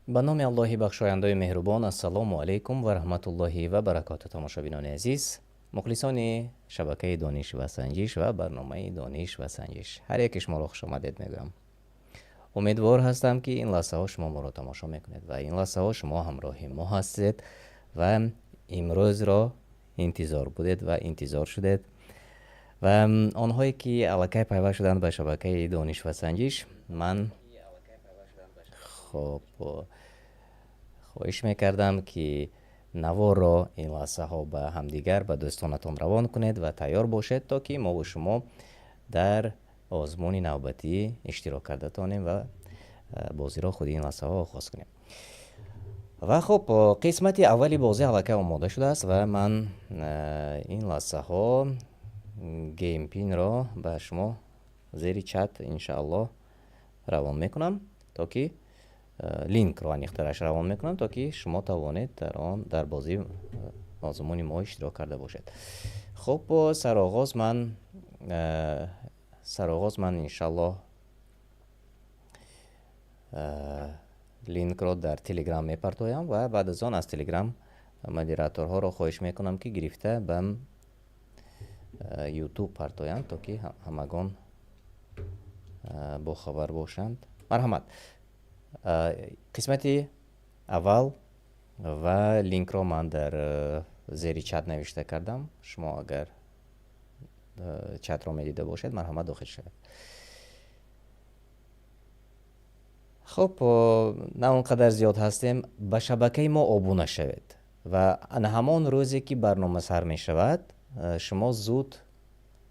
Ба номи Аллоҳи бахшояндаю меҳрубон. Ассалому алайкум ва раҳматуллоҳи ва баракоту. Тамошобинони азиз, мухлисони шабакаи «Дониш ва санҷиш» ва барномаи «Дониш ва санҷиш», ҳар яке шуморо хушомадед мегӯям. Умедвор ҳастам, ки ин лаҳзаҳо шумо моро тамошо мекунед ва ин лаҳзаҳо шумо ҳамроҳи мо ҳастед ва имрӯзро интизор будед ва интизор шудед. Ва онҳое ки аллакай пайваст шуданд ба шабакаи «Дониш ва санҷиш», ман хоб хоҳиш мекардам, ки наворро ин лаҳзаҳо ба ҳамдигар, ба дӯстонатон равон кунед ва тайёр бошед, то ки мову шумо дар озмуни навбатӣ иштирок карда тонем ва бозиро худи ин лаҳзаҳо оғоз кунем. Ва хуб, қисмати аввали бозӣ аллакай омода шудааст ва ман ин лаҳзаҳо game pin -ро ба шумо зери чат, иншааллоҳ, равон мекунам, то ки линкро, аниқтараш, равон мекунам, то ки шумо тавонед дар он, дар бозии озмуни мо иштирок карда бошед. Хуб, сароғоз ман, иншаллоҳ, линкро дар Телеграм мепартоям ва баъд аз он аз Телеграм модераторҳоро хоҳиш мекунам, ки гирифта ба Ютуб партоянд, то ки ҳамагон бохабар бошанд. Марҳамат, қисмати аввал ва линкро ман дар зери чат навишта кардам. Шумо агар чатро медида бошед, марҳамат, дохил шавед. Хуб, на он қадар зиёд ҳастем. Ба шабакаи мо обуна шавед ва ана ҳамон рӯзе ки барнома сар мешавад, шумо зуд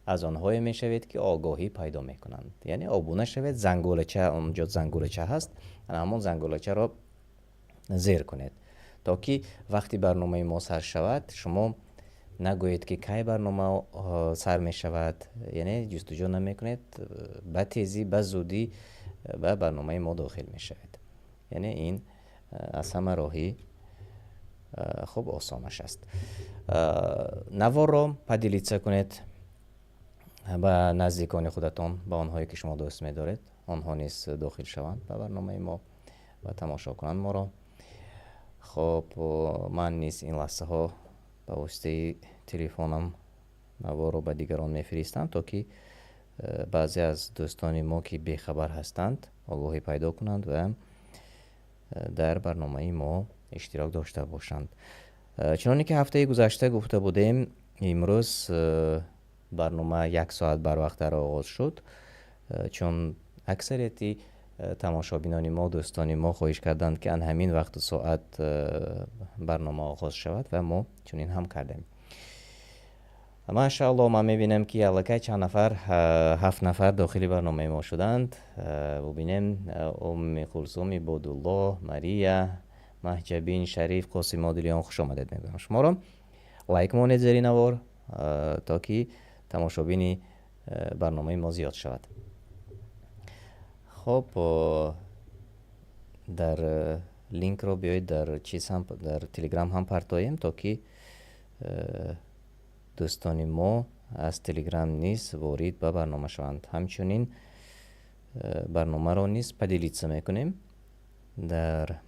аз онҳое мешавед, ки огоҳӣ пайдо мекунанд. Яъне обуна шавед, зангулача, онҷо зангулача ҳаст, ана ҳамон зангулачаро зер кунед, то ки вақти барномаи мо сар шавад, шумо нагӯед, ки кай барнома сар мешавад, яъне ҷустуҷӯ намекунед, ба тезӣ, ба зудӣ ба барномаи мо дохил мешавед. Яъне ин аз ҳама роҳи хуб, осонаш аст. Наворро поделиться кунед ба наздикони худатон, ба онҳое ки шумо дӯст медоред, онҳо низ дохил шаванд ба барномаи мо ва тамошо кунанд моро. Хоб, ман низ ин лаҳзаҳо ба воситаи телефонам наворро ба дигарон мефиристам, то ки баъзе аз дӯстони мо, ки бехабар ҳастанд, огоҳӣ пайдо кунанд ва дар барномаи мо иштирок дошта бошанд. Чуноне ки ҳафтаи гузашта гуфта будем, имрӯз барнома як соат барвақттар оғоз шуд, чун аксарияти тамошобинони мо, дӯстони мо хоҳиш карданд, ки ан ҳамин вақту соат барнома оғоз шавад, ва мо чунин ҳам кардем. Машаалло, ман мебинам, ки аллакай чанд нафар, ҳафт нафар дохили барномаи мо шуданд. Бубинем: Умми Кулсум, Ибодуллоҳ, Мария, Маҳҷабин, Шариф, Қосим Одилиён. Хуш омадед мегӯям шуморо. Лайк монед зери навор, то ки тамошобини барномаи мо зиёд шавад. Хоб, дар линкро биёед дар чиз ҳам, дар Телеграм ҳам партоем, то ки дӯстони мо аз Телеграм низ ворид ба барнома шаванд. Ҳамчунин барномаро низ поделиться мекунем дар,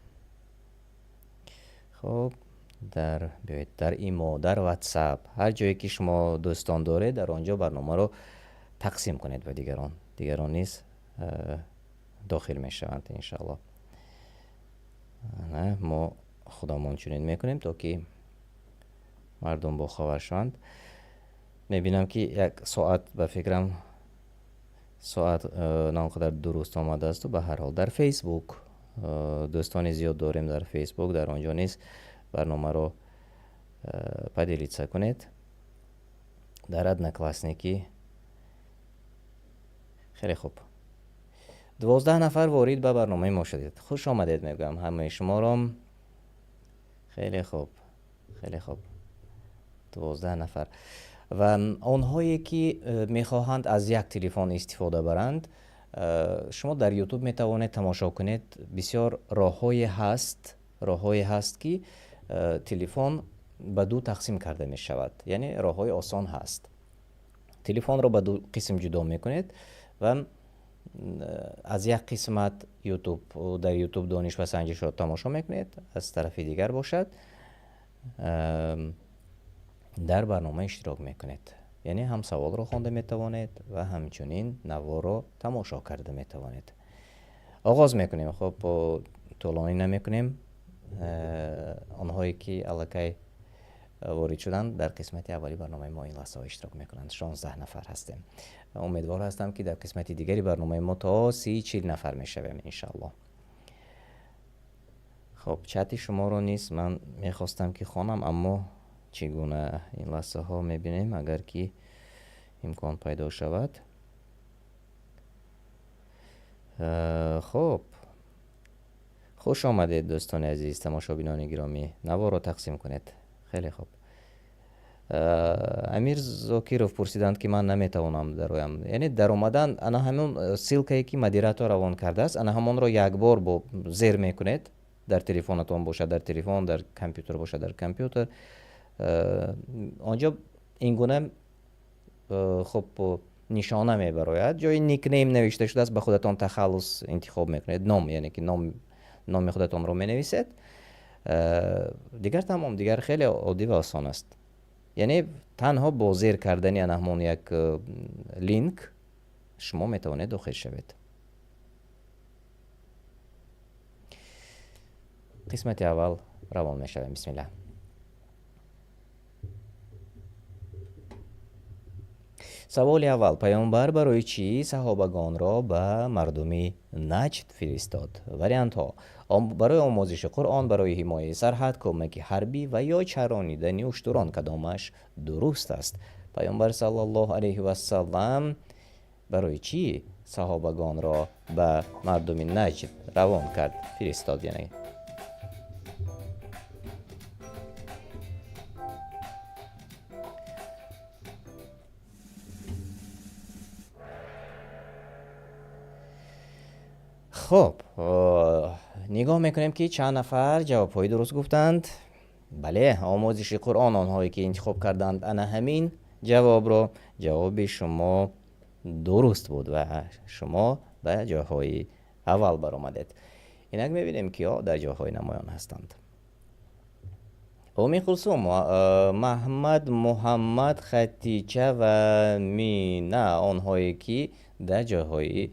хоб, дар, биёед, дар Имо, дар Ватсап, ҳар ҷое ки шумо дӯстон доред, дар он ҷо барномаро тақсим кунед ба дигарон. Дигарон низ дохил мешаванд, иншааллоҳ. Мо худамон чунин мекунем, то ки мардум бохабар шаванд. Мебинам, ки як соат, ба фикрам, соат на он қадар дуруст омадаасту. Ба ҳар ҳол, дар Фейсбук дӯстони зиёд дорем дар Фейсбук, дар он ҷо низ барномаро поделиться кунед, дар Одноклассники. Хеле хуб, 12 нафар ворид ба барномаи мо шудед. Хуш омадед мегӯям ҳамаи шуморо. Хеле хуб, хеле хуб, 12 нафар. Ва онҳое ки мехоҳанд аз як телефон истифода баранд, шумо дар Ютуб метавонед тамошо кунед. Бисёр роҳҳое ҳаст, ки телефон ба ду тақсим карда мешавад, яъне роҳҳои осон ҳаст. Телефонро ба ду қисм ҷудо мекунед ва Аз як қисмат YouTube, дар YouTube дониш ва санҷишро тамошо мекунед, аз тарафи дигар бошад, дар барнома иштирок мекунед. Яъне ҳам саволро хонда метавонед ва ҳамчунин наворро тамошо карда метавонед. Оғоз мекунем. Хуб, тӯлонӣ намекунем. Онҳое ки аллакай ворид шуданд, дар қисмати аввали барномаи мо ин лаҳзаҳо иштирок мекунанд. 16 нафар ҳастем. Умедвор ҳастам, ки дар қисмати дигари барномаи мо то 30-40 нафар мешавем, иншааллоҳ. Хуб, чати шуморо низ ман мехостам, ки хонам, аммо чӣ гуна ин лаҳзаҳо мебинем, агар ки имкон пайдо шавад. Хуб, хуш омадед, дӯстони азиз, тамошобинони гиромӣ. Наворро тақсим кунед. Хеле хуб. Амир Зокиров пурсиданд, ки ман наметавонам дароям. Яъне даромадан, ана ҳамон ссылка е, ки модератор равон кардааст, ана ҳамонро як бор бо зер мекунед. Дар телефонатон бошад, дар телефон, дар компютер бошад, дар компютер. Онҷо ин гуна, хуб, нишона мебарояд. Ҷои никнейм навишта шудааст, ба худатон тахаллус интихоб мекунед, ном, яъне ки ном, номи худатонро менависед. Дигар тамом, дигар хеле оддӣ ва осон аст. Яъне танҳо бо зер кардани ана ҳамон як линк шумо метавонед дохил шавед. Қисмати аввал равон мешавем. Бисмиллаҳ. Саволи аввал: Паёмбар барои чӣ саҳобагонро ба мардуми Наҷд фиристод? Вариантҳо: барои омӯзиши Қуръон, барои ҳимояи сарҳад, кӯмаки ҳарбӣ ва ё чаронидани уштурон. Кадомаш дуруст аст? Паёмбар саллаллоҳу алайҳи вассалам барои чӣ саҳобагонро ба мардуми Наҷд равон кард, фиристод, яъне? Хуб, нигоҳ мекунем, ки чанд нафар ҷавобҳои дуруст гуфтанд. Бале, омӯзиши Қуръон. Онҳое ки интихоб карданд ана ҳамин ҷавобро, ҷавоби шумо дуруст буд ва шумо ба ҷойҳои аввал баромадед. Инак мебинем, киҳо дар ҷойҳои намоён ҳастанд. Уми Кулсум, Маҳмад, Муҳаммад, Хатича ва Мина, онҳое ки дар ҷойҳои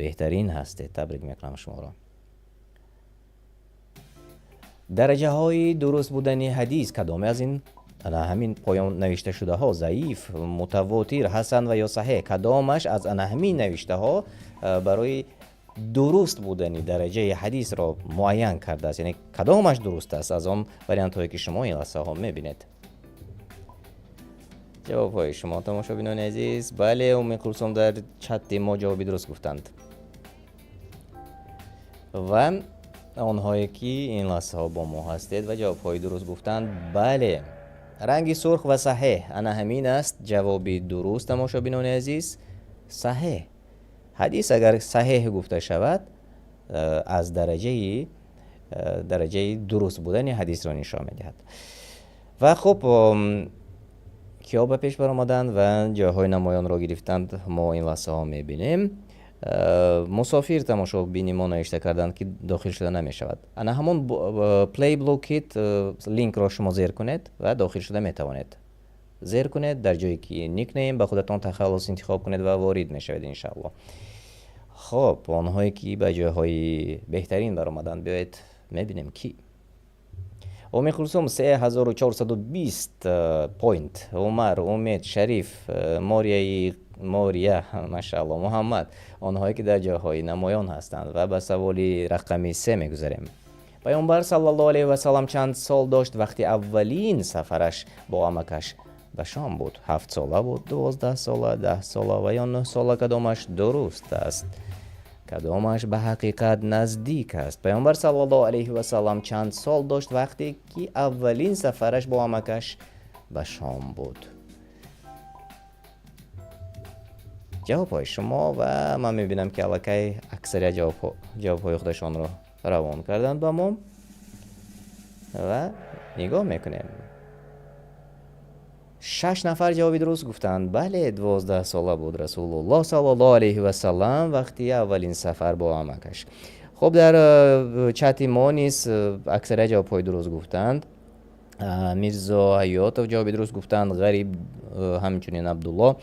беҳтарин ҳастед, табрик мекунам шуморо. Дараҷаҳои дуруст будани ҳадис: кадоме аз ин ана ҳамин поён навишташудаҳо, заиф, мутавотир, ҳасан ва ё саҳеҳ, кадомаш аз ана ҳамин навиштаҳо барои дуруст будани дараҷаи ҳадисро муайян кардааст, яъне кадомаш дуруст аст аз он вариантҳое, ки шумо ин лаҳзаҳо мебинед? Ҷавобҳои шумо, тамошобинони азиз. Бале, Уми Кулсум дар чати мо ҷавоби дуруст гуфтанд. Ва онҳое ки ин лаҳзаҳо бо мо ҳастед ва ҷавобҳои дуруст гуфтанд, бале, ранги сурх ва саҳеҳ, ана ҳамин аст ҷавоби дуруст, тамошобинони азиз. Саҳеҳ. Ҳадис агар саҳеҳ гуфта шавад, аз дараҷаи дуруст будани ҳадисро нишон медиҳад. Ва хуб, киҳо ба пеш баромаданд ва ҷойҳои намоёнро гирифтанд, мо ин лаҳзаҳо мебинем. Мусофир тамошобини мо навишта карданд, ки дохил шуда намешавад. Ана ҳамон Play Blockit линкро шумо зер кунед ва дохил шуда метавонед. Зер кунед, дар ҷое ки никнейм, ба худатон тахаллус интихоб кунед ва ворид мешавед, иншааллоҳ. Хуб, онҳое ки ба ҷойҳои беҳтарин баромаданд, биёед мебинем, ки. Уми Кулсум 3420 point, Умар, Умед, Шариф, Морияи Мория, машаалло, Муҳаммад, онҳое ки дар ҷойҳои намоён ҳастанд. Ва ба саволи рақами 3 мегузарем. Паёмбар саллаллоҳу алайҳи васаллам чанд сол дошт, вақти аввалин сафараш бо амакаш ба Шом буд? 7 сола буд, 12 сола, 10 сола ва ё 9 сола. Кадомаш дуруст аст? Кадомаш ба ҳақиқат наздик аст? Паёмбар саллаллоҳу алайҳи васаллам чанд сол дошт, вақте ки аввалин сафараш бо амакаш ба Шом буд? Ҷавобҳои шумо, ва ман мебинам, ки аллакай аксарият ҷавобҳои худашонро равон карданд ба мо, ва нигоҳ мекунем. Шаш нафар ҷавоби дуруст гуфтанд. Бале, 12 сола буд Расулуллоҳ саллаллоҳу алайҳи васаллам вақти аввалин сафар бо амакаш. Хуб, дар чати мо низ аксарият ҷавобҳои дуруст гуфтанд. Мирзо Ҳаётов ҷавоби дуруст гуфтанд, Ғариб, ҳамчунин Абдулло,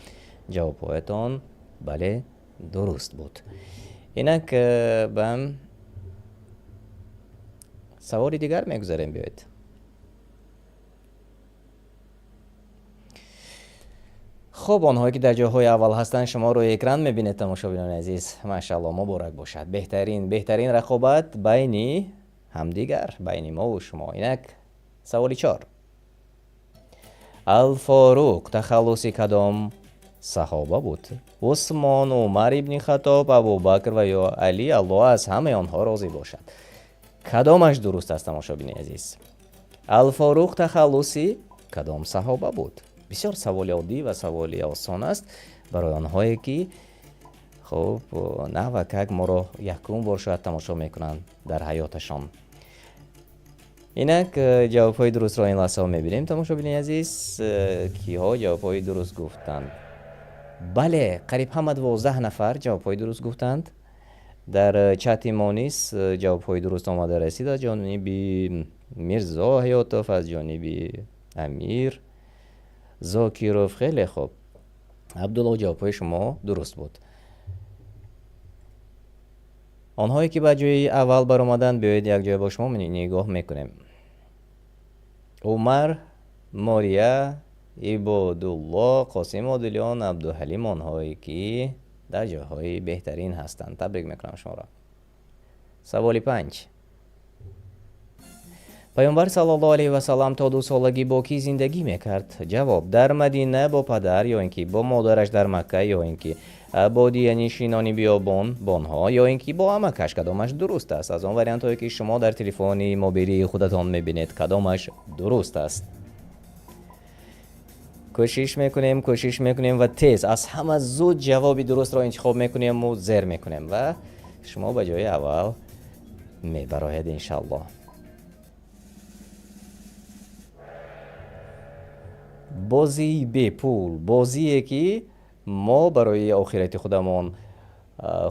ҷавобҳоятон бале дуруст буд. Инак ба саволи дигар мегузарем, биёед. Хуб, онҳое ки дар ҷойҳои аввал ҳастанд, шумо рӯи экран мебинед, тамошобинони азиз. Машааллоҳ, муборак бошад. Беҳтарин, беҳтарин рақобат байни ҳамдигар, байни мо ва шумо. Инак саволи 4. Алфоруқ тахаллуси кадом саҳоба буд? Усмон, Умар ибни Хаттоб, Абубакр ва ё Али, Аллоҳ аз ҳамаи онҳо розӣ бошад. Кадомаш дуруст аст, тамошобини азиз? Алфоруқ тахаллуси кадом саҳоба буд? Бисёр саволи оддӣ ва саволи осон аст барои онҳое ки хуб навакак моро якум бор шояд тамошо мекунанд дар ҳаёташон. Инак ҷавобҳои дурустро ин лаҳзаҳо мебинем, тамошобини азиз. Киҳо ҷавобҳои дуруст гуфтанд? Бале, қариб ҳама 12 нафар ҷавобҳои дуруст гуфтанд. Дар чати мо низ ҷавобҳои дуруст омада расид аз ҷониби Мирзо Ҳаётов, аз ҷониби Амир Зокиров. Хеле хуб, Абдулло, ҷавобҳои шумо дуруст буд. Онҳое ки ба ҷои аввал баромаданд, биёед якҷоя бо шумо нигоҳ мекунем. Умар, Мория, Ибодулло, Қосим Одилён, Абдуҳалим, онҳое ки дар ҷойҳои беҳтарин ҳастанд. Табрик мекунам шуморо. Саволи 5. Пайғамбар саллаллоҳу алайҳи васаллам то 2 солагӣ бо кӣ зиндагӣ мекард? Ҷавоб: дар Мадина бо падар ё ин ки бо модараш дар Макка ё ин ки бодиянишинони биёбон бонҳо ё ин ки бо амакаш. Кадомаш дуруст аст? Аз он вариантҳое ки шумо дар телефони мобилии худатон мебинед, кадомаш дуруст аст? Кӯшиш мекунем, кӯшиш мекунем ва тез аз ҳама зуд ҷавоби дурустро интихоб мекунем ва зер мекунем ва шумо ба ҷои аввал мебароед, иншаллоҳ. Бозии бепул, бозие ки мо барои охирати худамон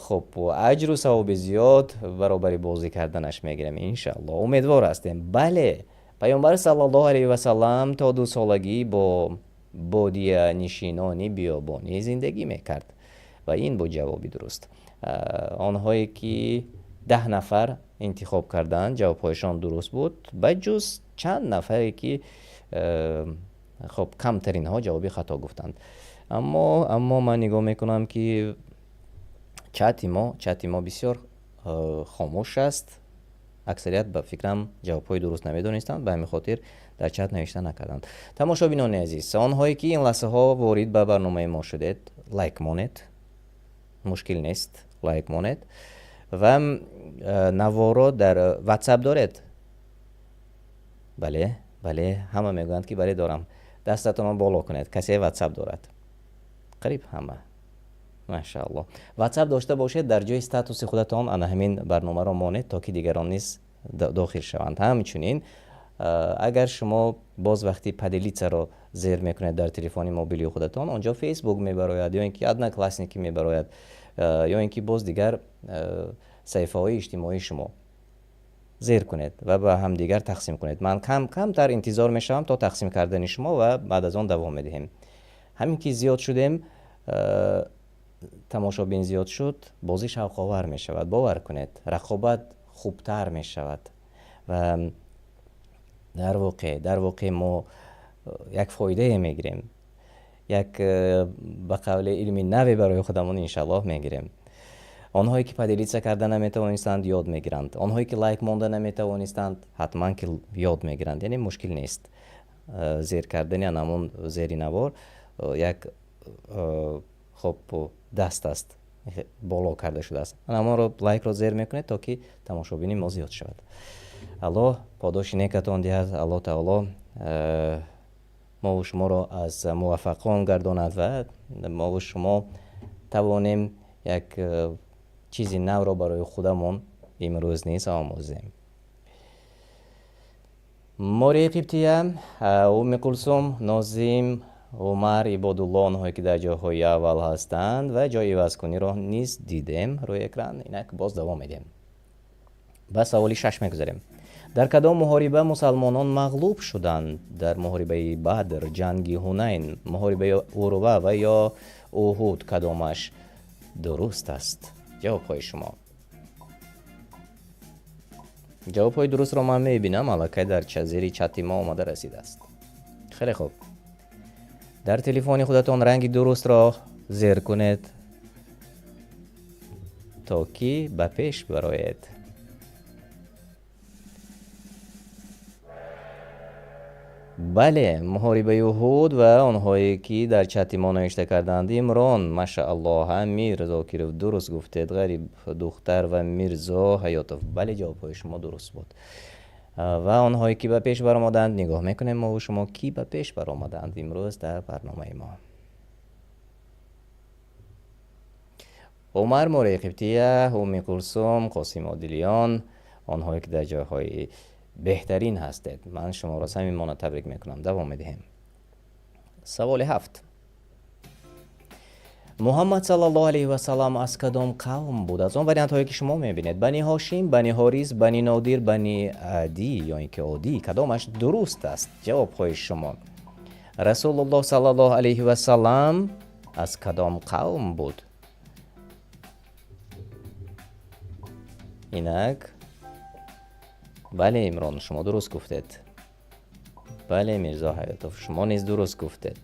хуб аҷру савоби зиёд баробари бозӣ карданаш мегирем, иншаллоҳ. Умедвор ҳастем. Бале, Пайғамбар саллаллоҳу алайҳи васаллам то 2 солагӣ бо бодиянишинони биёбонӣ зиндагӣ мекард ва ин буд ҷавоби дуруст. Онҳое ки 10 нафар интихоб карданд, ҷавобҳояшон дуруст буд, ба ҷуз чанд нафаре ки хуб камтаринҳо ҷавоби хато гуфтанд. Аммо ман нигоҳ мекунам ки чати мо бисёр хомӯш аст. Аксарият ба фикрам ҷавобҳои дуруст намедонистанд, ба ҳамин хотир дар чат навишта накарданд. Тамошобинони азиз, онҳое ки ин лаҳзаҳо ворид ба барномаи мо шудед, лайк монед, мушкил нест, лайк монед ва наворо дар WhatsApp доред? Бале, бале, ҳама мегӯянд ки бале дорам. Дастатонро боло кунед, касе WhatsApp дорад? Қариб ҳама. Машааллоҳ. WhatsApp дошта бошед, дар ҷои статуси худатон ана ҳамин барномаро монед, то ки дигарон низ дохил шаванд. Ҳамчунин агар шумо боз вақти поделиться-ро зер мекунед дар телефони мобилии худатон, онҷо Facebook мебарояд ё ин ки Одноклассники мебарояд, ё ин ки боз дигар саҳифаҳои иҷтимоии шумо зер кунед ва ба ҳамдигар тақсим кунед. Ман камтар интизор мешавам то тақсим кардани шумо ва баъд аз он давом медиҳем. Ҳамин ки зиёд шудем, тамошобин зиёд шуд, бозӣ шавқовар мешавад. Бовар кунед, рақобат хубтар мешавад ва дар воқеъ мо як фоидае мегирем, як ба қавли илми наве барои худамон иншаллоҳ мегирем. Онҳое ки поделиться карда наметавонистанд, ёд мегиранд. Онҳое ки лайк монда наметавонистанд, ҳатман ки ёд мегиранд. Яъне мушкил нест. Зер кардани анамон зери навор як хоб даст аст, боло карда шудааст. Анамонро лайкро зер мекунед, то ки тамошобини мо зиёд шавад. Аллоҳ подоши некатон диҳад. Аллоҳ таоло мову шуморо аз муваффақон гардонад ва мову шумо тавонем як чизи навро барои худамон имрӯз низ омӯзем. Мори Қибтия, Умми Кулсум, Нозим, Умар, Ибодулло, онҳое ки дар ҷойҳои аввал ҳастанд ва ҷои ивазкуниро низ дидем рӯи экран. Инак боз давом медиҳем. Ба саволи шаш мегузарем. Дар кадом муҳориба мусалмонон мағлуб шуданд? Дар муҳорибаи Бадр, ҷанги Ҳунайн, муҳорибаи Урва ва ё Уҳуд, кадомаш дуруст аст? Ҷавобҳои шумо. Ҷавобҳои дурустро ман мебинам, аллакай дар зери чати мо омада расидааст. Хеле хуб. Дар телефони худатон ранги дурустро зер кунед, то ки ба пеш бароед. Бале, муҳорибаи Уҳуд ва онҳое ки дар чати мо навишта карданд. Имрон, машааллоҳ, Амир Зокиров дуруст гуфтед, Ғариб духтар ва Мирзо Ҳаётов. Бале, ҷавобҳои шумо дуруст буд. Ва онҳое ки ба пеш баромаданд, нигоҳ мекунем мо ва шумо ки ба пеш баромаданд имрӯз дар барномаи мо. Умар Мурей Қибтия, Умми Кулсум, Қосим Одилиён, онҳое ки дар ҷойҳои беҳтарин ҳастед, ман шуморо самимона табрик мекунам. Давом медиҳем. Саволи ҳафт. Муҳаммад саллаллоҳу алайҳи васаллам аз кадом қавм буд? Аз он вариантҳое ки шумо мебинед, Бани Ҳошим, Бани Ҳорис, Бани Нодир, Бани Адӣ ё ин ки Одӣ, кадомаш дуруст аст? Ҷавобҳои шумо. Расулуллоҳ саллаллоҳу алайҳи васаллам аз кадом қавм буд? Инак, бале, Имрон, шумо дуруст гуфтед. Бале, Мирзо Ҳаётов, шумо низ дуруст гуфтед.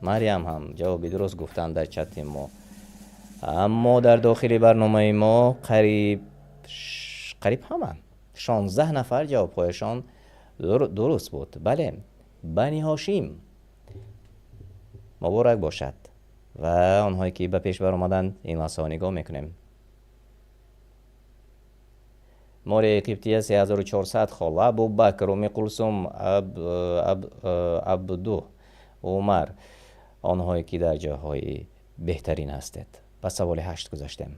Марьям ҳам ҷавоби дуруст гуфтанд дар чати мо. Аммо дар дохили барномаи мо қариб ҳама 16 нафар ҷавобҳояшон дуруст буд. Бале, Бани Ҳошим. Муборак бошад. Ва онҳое ки ба пеш баромаданд, ин лаҳзаҳо нигоҳ мекунем. Морияи Қибтия 3400 хол, Абубакр, Умми Кулсум, Абду, Умар, онҳое ки дар ҷойҳои беҳтарин ҳастед. Ба саволи ҳашт гузаштем.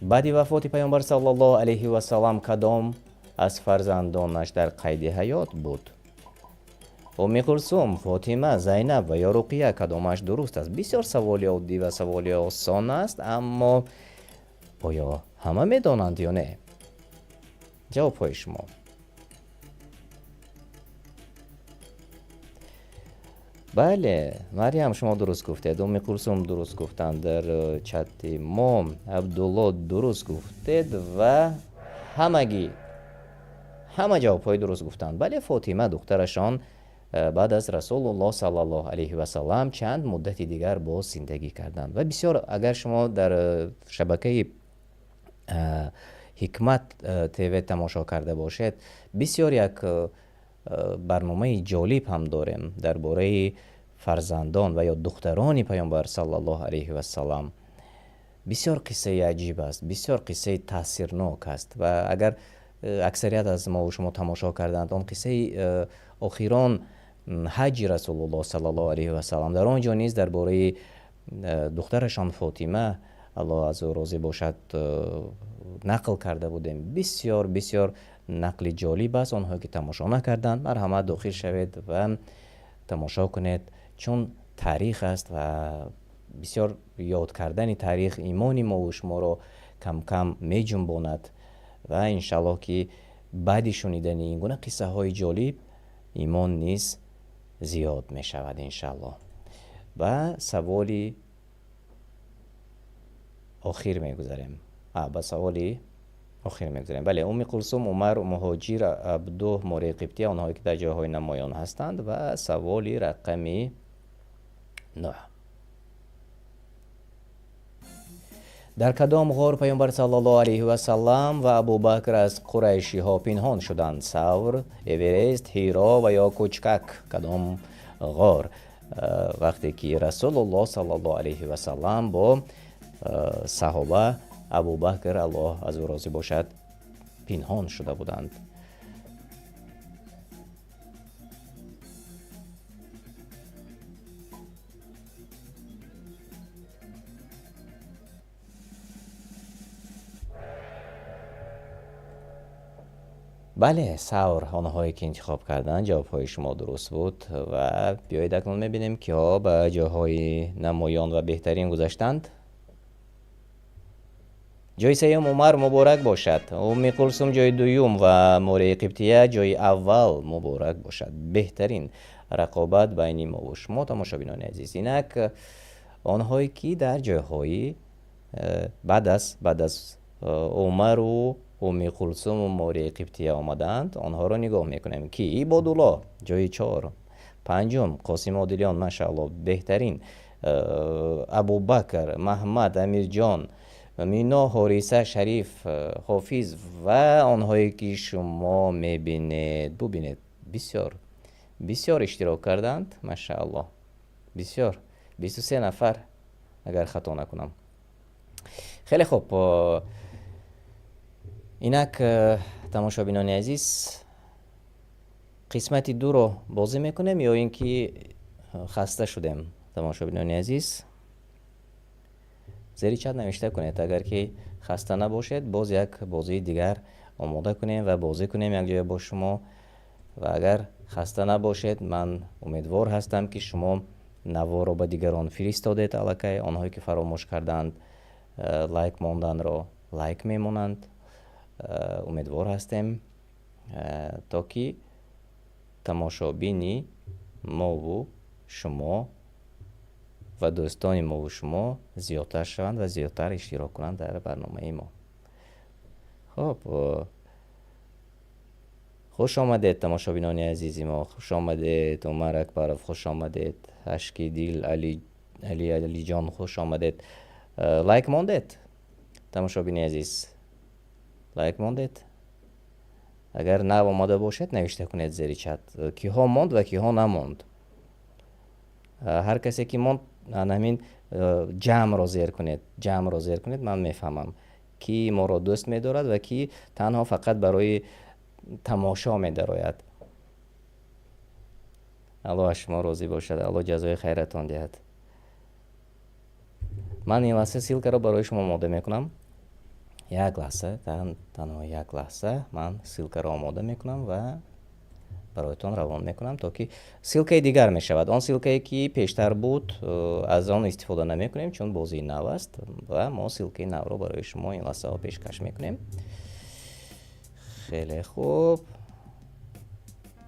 Баъди вафоти Паёмбар саллаллоҳу алайҳи васаллам кадом аз фарзандонаш дар қайди ҳаёт буд? Умми Кулсум, Фотима, Зайнаб ва ё Руқия, кадомаш дуруст аст? Бисёр саволи оддӣ ва саволи осон аст, аммо оё ҳама медонанд ё не? Ҷавобҳои шумо. Бале, Марьям, шумо дуруст гуфтед, Умми Кулсум дуруст гуфтанд дар чати мо, Абдулло дуруст гуфтед ва ҳамагӣ ҳама ҷавобҳои дуруст гуфтанд. Бале, Фотима духтарашон баъд аз Расулуллоҳ саллаллоҳу алайҳи васаллам чанд муддати дигар боз зиндагӣ карданд. Ва бисёр, агар шумо дар шабакаи Ҳикмат ТВ тамошо карда бошед, бисёр як барномаи ҷолиб ҳам дорем дар бораи фарзандон ва ё духтарони Паёмбар саллаллоҳу алайҳи васаллам. Бисёр қиссаи аҷиб аст, бисёр қиссаи таъсирнок аст ва агар аксарият аз мо ва шумо тамошо карданд, он қиссаи охирон ҳаҷи Расулуллоҳ саллаллоҳу алайҳи васаллам, дар он ҷо низ дар бораи духтарашон Фотима, Аллоҳ аз ӯ розӣ бошад, нақл карда будем. Бисёр бисёр нақли ҷолиб аст. Онҳое ки тамошо накарданд, марҳамат дохил шавед ва тамошо кунед, чун таърих аст ва бисёр ёд кардани таърих имони мо ва шуморо кам-кам меҷунбонад ва иншаллоҳ ки баъди шунидани ин гуна қиссаҳои ҷолиб имон низ зиёд мешавад иншаллоҳ. Ба саволи охир мегузарем. Ба саволи охир мегузарем. Бале, Умми Кулсум, Умар, Муҳоҷир, Абду, Морияи Қибтия, онҳое ки дар ҷойҳои намоён ҳастанд. Ва саволи рақами 9. Дар кадом ғор Паёмбар саллаллоҳу алайҳи васаллам ва Абубакр аз қурайшиҳо пинҳон шуданд? Савр, Эверест, Ҳиро ва ё Кучкак? Кадом ғор? Вақте ки Расулуллоҳ саллаллоҳу алайҳи васаллам бо саҳоба Абубакр, Аллоҳ аз ӯ розӣ бошад, пинҳон шуда буданд. Бале, Савр, онҳое ки интихоб карданд, ҷавобҳои шумо дуруст буд. Ва биёед акнун мебинем, киҳо ба ҷойҳои намоён ва беҳтарин гузаштанд. Ҷойи сеюм Умар, муборак бошад. Умми Кулсум ҷойи дуюм ва Морияи Қибтия ҷойи аввал, муборак бошад. Беҳтарин рақобат байни мо ва шумо, тамошобинони азиз. Инак онҳое ки дар ҷойҳои баъд аз Умару Умми Кулсуму Морияи Қибтия омадаанд, онҳоро нигоҳ мекунем, ки Ибодулло ҷойи чор, панҷум Қосим Одилён, машаалло, беҳтарин, Абубакр, Маҳмад, Амирҷон, Мино, Ҳориса, Шариф, Ҳофиз ва онҳое ки шумо мебинед. Бубинед, бисёр бисёр иштирок карданд, машаалло, бисёр, 23 нафар, агар хато накунам. Хеле хуб, инак, тамошобинони азиз, қисмати дуро бозӣ мекунем ё ин ки хаста шудем? Тамошобинони азиз, зери чат навишта кунед, агар ки хаста набошед, боз як бозии дигар омода кунем ва бозӣ кунем якҷоя бо шумо. Ва агар хаста набошед, ман умедвор ҳастам, ки шумо наворро ба дигарон фиристодед. Аллакай онҳое ки фаромӯш карданд лайк монданро, лайк мемонанд. Умедвор ҳастем, то ки тамошобини мову шумо ва дӯстони мову шумо зиёдтар шаванд ва зиёдтар иштирок кунанд дар барномаи мо. Хуб, хуш омадед, тамошобинони азизи мо, хуш омадед, Умар Акбаров, хуш омадед, Ашки дил, Али, Али, Алиҷон, хуш омадед. Лайк мондед, тамошобини азиз, лайк мондед? Агар нав омада бошед, навишта кунед зери чат, киҳо монд ва киҳо намонд. Ҳар касе ки монд, ҳамин ҷамъро зер кунед, ҷамъро зер кунед. Ман мефаҳмам, ки моро дӯст медорад ва ки танҳо фақат барои тамошо медарояд. Аллоҳ аз шумо розӣ бошад, Аллоҳ ҷазои хайратон диҳад. Ман ин лаҳза ссылкаро барои шумо омода мекунам. Як лаҳза, танҳо як лаҳза, ман ссылкаро омода мекунам ва бароятон равон мекунам, то ки ссылкаи дигар мешавад. Он ссылкае ки пештар буд, аз он истифода намекунем, чун бозии нав аст ва мо ссылкаи навро барои шумо ин лаҳзаҳо пешкаш мекунем. Хеле хуб,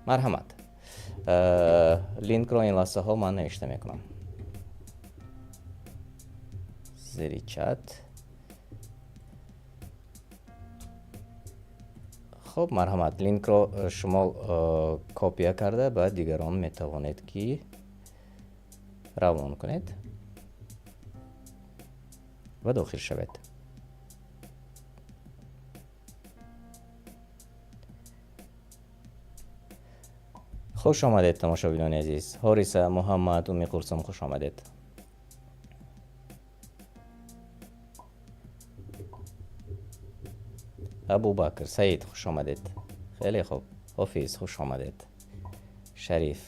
марҳамат, линкро ин лаҳзаҳо ман навишта мекунам зери чат. Хуб, марҳамат, линкро шумо копия карда ба дигарон метавонед ки равон кунед ва дохил шавед. Хуш омадед, тамошобинони азиз. Ҳориса, Муҳаммад, Умми Кулсум, хуш омадед. Абубакр, Саид, хуш омадед. Хеле хуб. Ҳофиз, хуш омадед. Шариф,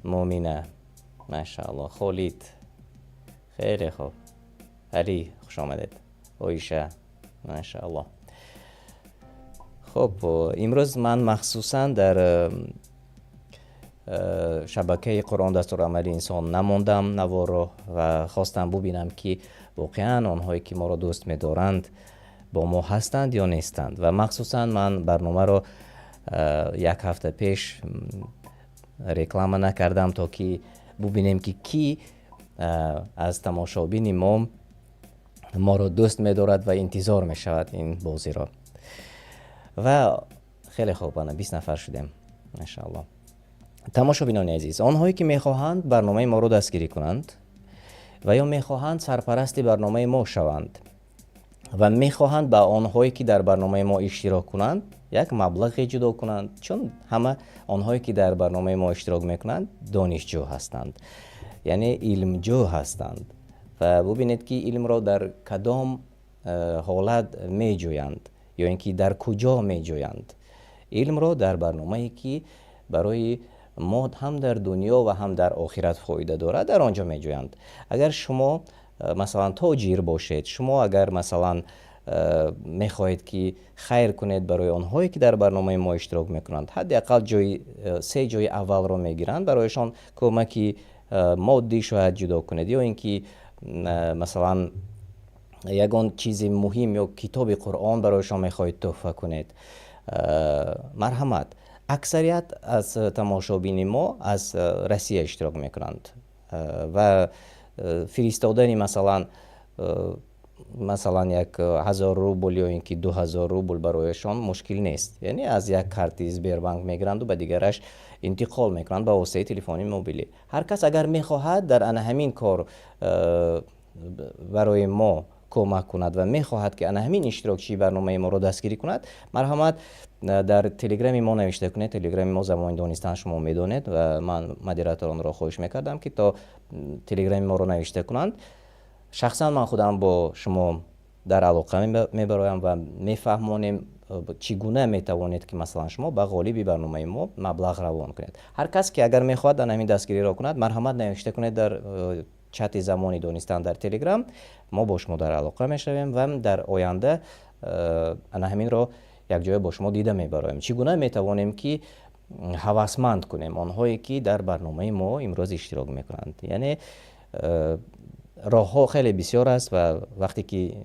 Мумина, машаалло, Холид, хеле хуб. Али, хуш омадед. Оиша, машаалло. Хуб, имрӯз ман махсусан дар шабакаи Қуръон дастурамали инсон намондам наворро ва хостам бубинам, ки воқеан онҳое ки моро дӯст медоранд, бо мо ҳастанд ё нестанд. Ва махсусан ман барномаро як ҳафта пеш реклама накардам, то ки бубинем, ки кӣ аз тамошобини мо моро дӯст медорад ва интизор мешавад ин бозиро. Ва хеле хуб, ана 20 нафар шудем, машаалло. Тамошобинони азиз, онҳое ки мехоҳанд барномаи моро дастгирӣ кунанд ва ё мехоҳанд сарпарасти барномаи мо шаванд ва мехоҳанд ба онҳое ки дар барномаи мо иштирок кунанд як маблағе ҷудо кунанд, чун ҳама онҳое ки дар барномаи мо иштирок мекунанд, донишҷӯ ҳастанд, яъне илмҷӯ ҳастанд. Ва бубинед, ки илмро дар кадом ҳолат меҷӯянд ё ин ки дар куҷо меҷӯянд илмро: дар барномае ки барои мо ҳам дар дунё ва ҳам дар охират фоида дорад, дар он ҷо меҷӯянд. Агар шумо масалан тоҷир бошед, шумо агар масалан Мехоҳед, ки хайр кунед барои онҳое, ки дар барномаи мо иштирок мекунанд, ҳадди ақал ҷои се ҷои аввалро мегиранд, барояшон кӯмаки моддӣ шояд ҷудо кунед, ё ин ки масалан ягон чизи муҳим ё китоби Қуръон барояшон мехоҳед туҳфа кунед, марҳамат. Аксарият аз тамошобини мо аз Россия иштирок мекунанд ва фиристодани масалан 1000 рубл ё ин ки 2000 рубл барояшон мушкил нест. Яъне аз як карти Сбербанк мегиранд ва ба дигараш интиқол мекунанд ба воситаи телефони мобилӣ. Ҳар кас агар мехоҳад дар ана ҳамин кор барои мо кӯмак кунад ва мехоҳад, ки ана ҳамин иштирокчии барномаи моро дастгирӣ кунад, марҳамат, дар телеграми мо навишта кунед. Телеграми мо Замони Донистан шумо медонед, ва ман модераторонро хоҳиш мекардам, ки то телеграми моро навишта кунанд. Шахсан ман худам бо шумо дар алоқа мебароям ва мефаҳмонем, чӣ гуна метавонед, ки масалан шумо ба ғолиби барномаи мо маблағ равон кунед. Ҳар кас ки агар мехоҳад ана ҳамин дастгириро кунад, марҳамат, навишта кунед дар чати Замони Донистан дар Телеграм. Мо бо шумо дар алоқа мешавем ва дар оянда ана ҳаминро якҷоя бо шумо дида мебароем, чӣ гуна метавонем, ки ҳавасманд кунем онҳое, ки дар барномаи мо имрӯз иштирок мекунанд. Яъне роҳҳо хеле бисёр аст, ва вақте ки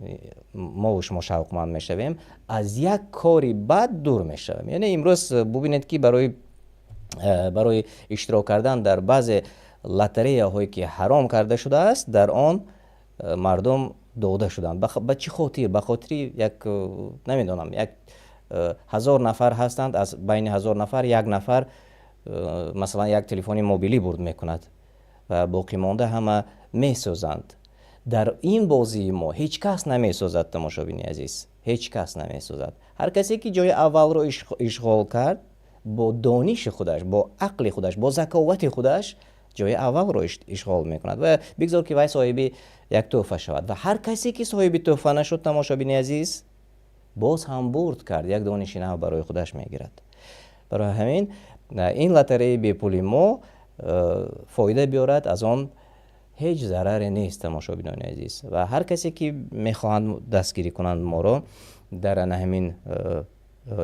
мо шумо шавқманд мешавем, аз як кори бад дур мешавем. Яъне имрӯз бубинед, ки барои иштирок кардан дар баъзе лотереяҳое, ки ҳаром карда шудааст, дар он мардум дода шуданд. Ба чӣ хотир? Ба хотири як, намедонам, 1000 нафар ҳастанд, аз байни 1000 нафар як нафар масалан як телефони мобилӣ бурд мекунад ва боқимонда ҳама месӯзанд. Дар ин бозии мо ҳеҷ кас намесӯзад, тамошобини азиз, ҳеҷ кас намесӯзад. Ҳар касе ки ҷои аввалро ишғол кард, бо дониши худаш, бо ақли худаш, бо заковати худаш ҷои аввалро ишғол мекунад ва бигзор, ки вай соҳиби як тӯҳфа шавад. Ва ҳар касе ки соҳиби тӯҳфа нашуд, тамошобини азиз, боз ҳам бурд кард, як дониши нав барои худаш мегирад. Барои ҳамин ин лотереяи бепули мо фоида биёрад, аз он ҳеҷ зараре нест, тамошобинони азиз. Ва ҳар касе ки мехоҳанд дастгирӣ кунанд моро дар ана ҳамин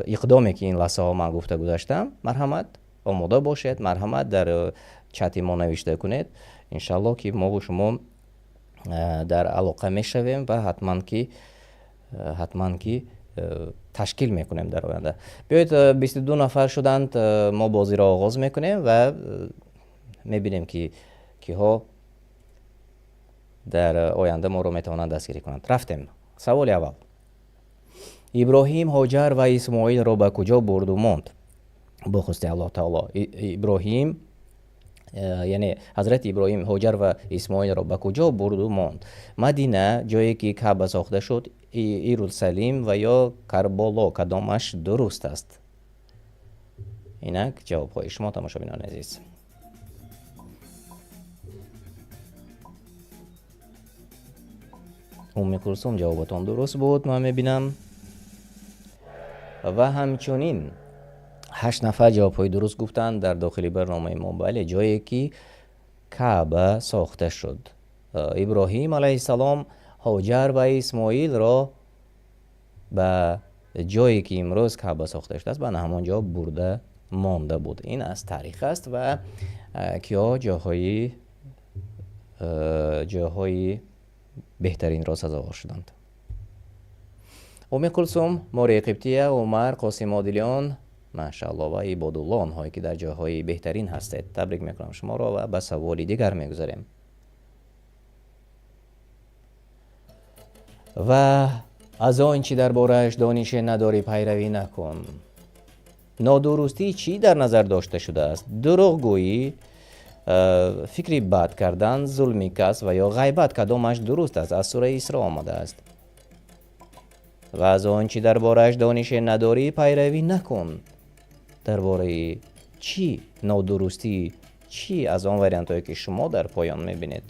иқдоме, ки ин лаҳзаҳо ман гуфта гузаштам, марҳамат, омода бошед, марҳамат, дар чати мо навишта кунед. Иншаллоҳ, ки мо бо шумо дар алоқа мешавем ва ҳатман ки ташкил мекунем дар оянда. Биёед, 22 нафар шуданд, мо бозиро оғоз мекунем ва мебинем, ки киҳо дар оянда моро метавонанд дастгирӣ кунанд. Рафтем. Саволи аввал: Иброҳим Ҳоҷар ва Исмоилро ба куҷо бурду монд бо хости Аллоҳ таоло? Иброҳим, яъне ҳазрати Иброҳим Ҳоҷар ва Исмоилро ба куҷо бурду монд? Мадина, ҷое ки Каъба сохта шуд, Иерусалим ва ё Карболо. Кадомаш дуруст аст? Инак ҷавобҳои шумо, тамошобинони азиз. Умми Кулсум, ҷавобатон дуруст буд, ман мебинам. Ва ҳамчунин ҳашт нафар ҷавобҳои дуруст гуфтанд дар дохили барномаи мо. Бале, ҷое ки Каъба сохта шуд, Иброҳим алайҳиссалом Ҳоҷар ва Исмоилро ба ҷое ки имрӯз Каъба сохта шудааст, ба ҳамон ҷо бурда монда буд. Ин аз таърих аст. Ва киҳо ҷойҳои беҳтаринро сазовор шуданд? Уми Кулсум, Мори Қибтия, Умар, Қосим Одилён, машаалло, ва Ибодулло, онҳое ки дар ҷойҳои беҳтарин ҳастед, табрик мекунам шуморо ва ба саволи дигар мегузарем. Ва аз он чӣ дар борааш донише надорӣ, пайравӣ накун. Нодурустӣ чӣ дар назар дошта шудааст? Дурӯғгӯӣ, фикри бад кардан, зулми кас ва ё ғайбат. Кадомаш дуруст аст? Аз сураи Исро омадааст. Ва аз он чӣ дар борааш донише надорӣ, пайравӣ накун. Дар бораи чӣ нодурустӣ, чӣ аз он вариантҳое, ки шумо дар поён мебинед?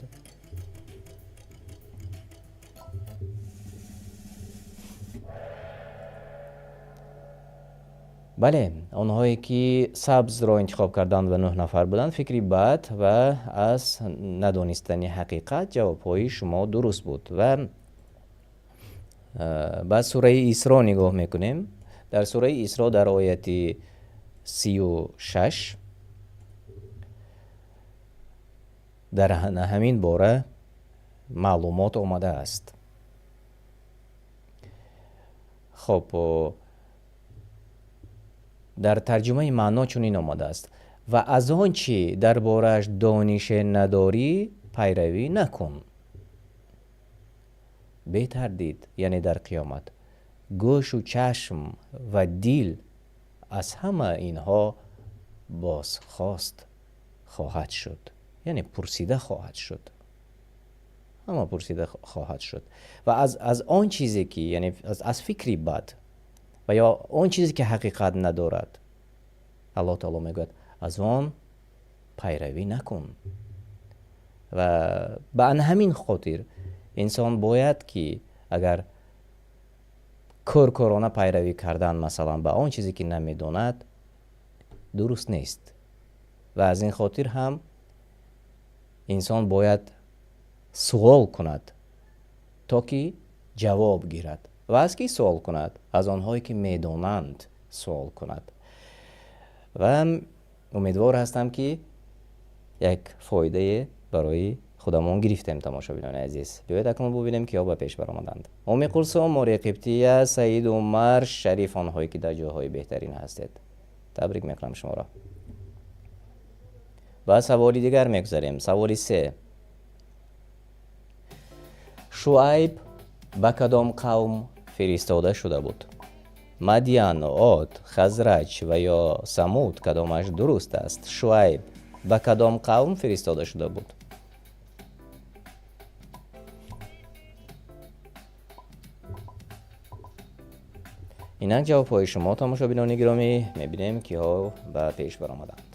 Бале, онҳое ки сабзро интихоб карданд ва нӯҳ нафар буданд, фикри бад ва аз надонистани ҳақиқат, ҷавобҳои шумо дуруст буд. Ва Ба сураи Исро нигоҳ мекунем. Дар сураи Исро дар ояти 36 дар ҳамин бора маълумот омадааст. Хоб, дар тарҷумаи маъно чунин омадааст: ва аз он чӣ дар борааш донише надорӣ пайравӣ накун. Бетардид, яъне дар қиёмат, гӯшу чашм ва дил аз ҳама инҳо бозхост хоҳад шуд, яъне пурсида хоҳад шуд. Ҳама пурсида хоҳад шуд. Ва аз он чизе ки, яъне аз фикри бад ва ё он чизе ки ҳақиқат надорад, Аллоҳ таоло мегӯяд аз он пайравӣ накун. Ва ба ҳамин хотир инсон бояд ки агар кӯркӯрона пайравӣ кардан масалан ба он чизе ки намедонад дуруст нест. Ва аз ин хотир ҳам инсон бояд суол кунад то ки ҷавоб гирад. Ва аз ки суол кунад? Аз онҳое ки медонанд суол кунад. Ва умедвор ҳастам ки як фоидае барои худамон гирифтем, тамошобинони азиз. Биёед акнун бубинем киҳо ба пеш баромаданд. Уми Кулсум, Мори Қибтия, Саид Умар, Шариф, онҳое ки дар ҷойҳои беҳтарин ҳастед. Табрик мекунам шуморо. Ба саволи дигар мегузарем. Саволи 3. Шуайб ба кадом қавм фиристода шуда буд? Мадиян, Од, Хазраҷ ва ё Самуд, кадомаш дуруст аст? Шуайб ба кадом қавм фиристода шуда буд? Инак ҷавобҳои шумо, тамошобинони гиромӣ, мебинем киҳо ба пеш баромаданд.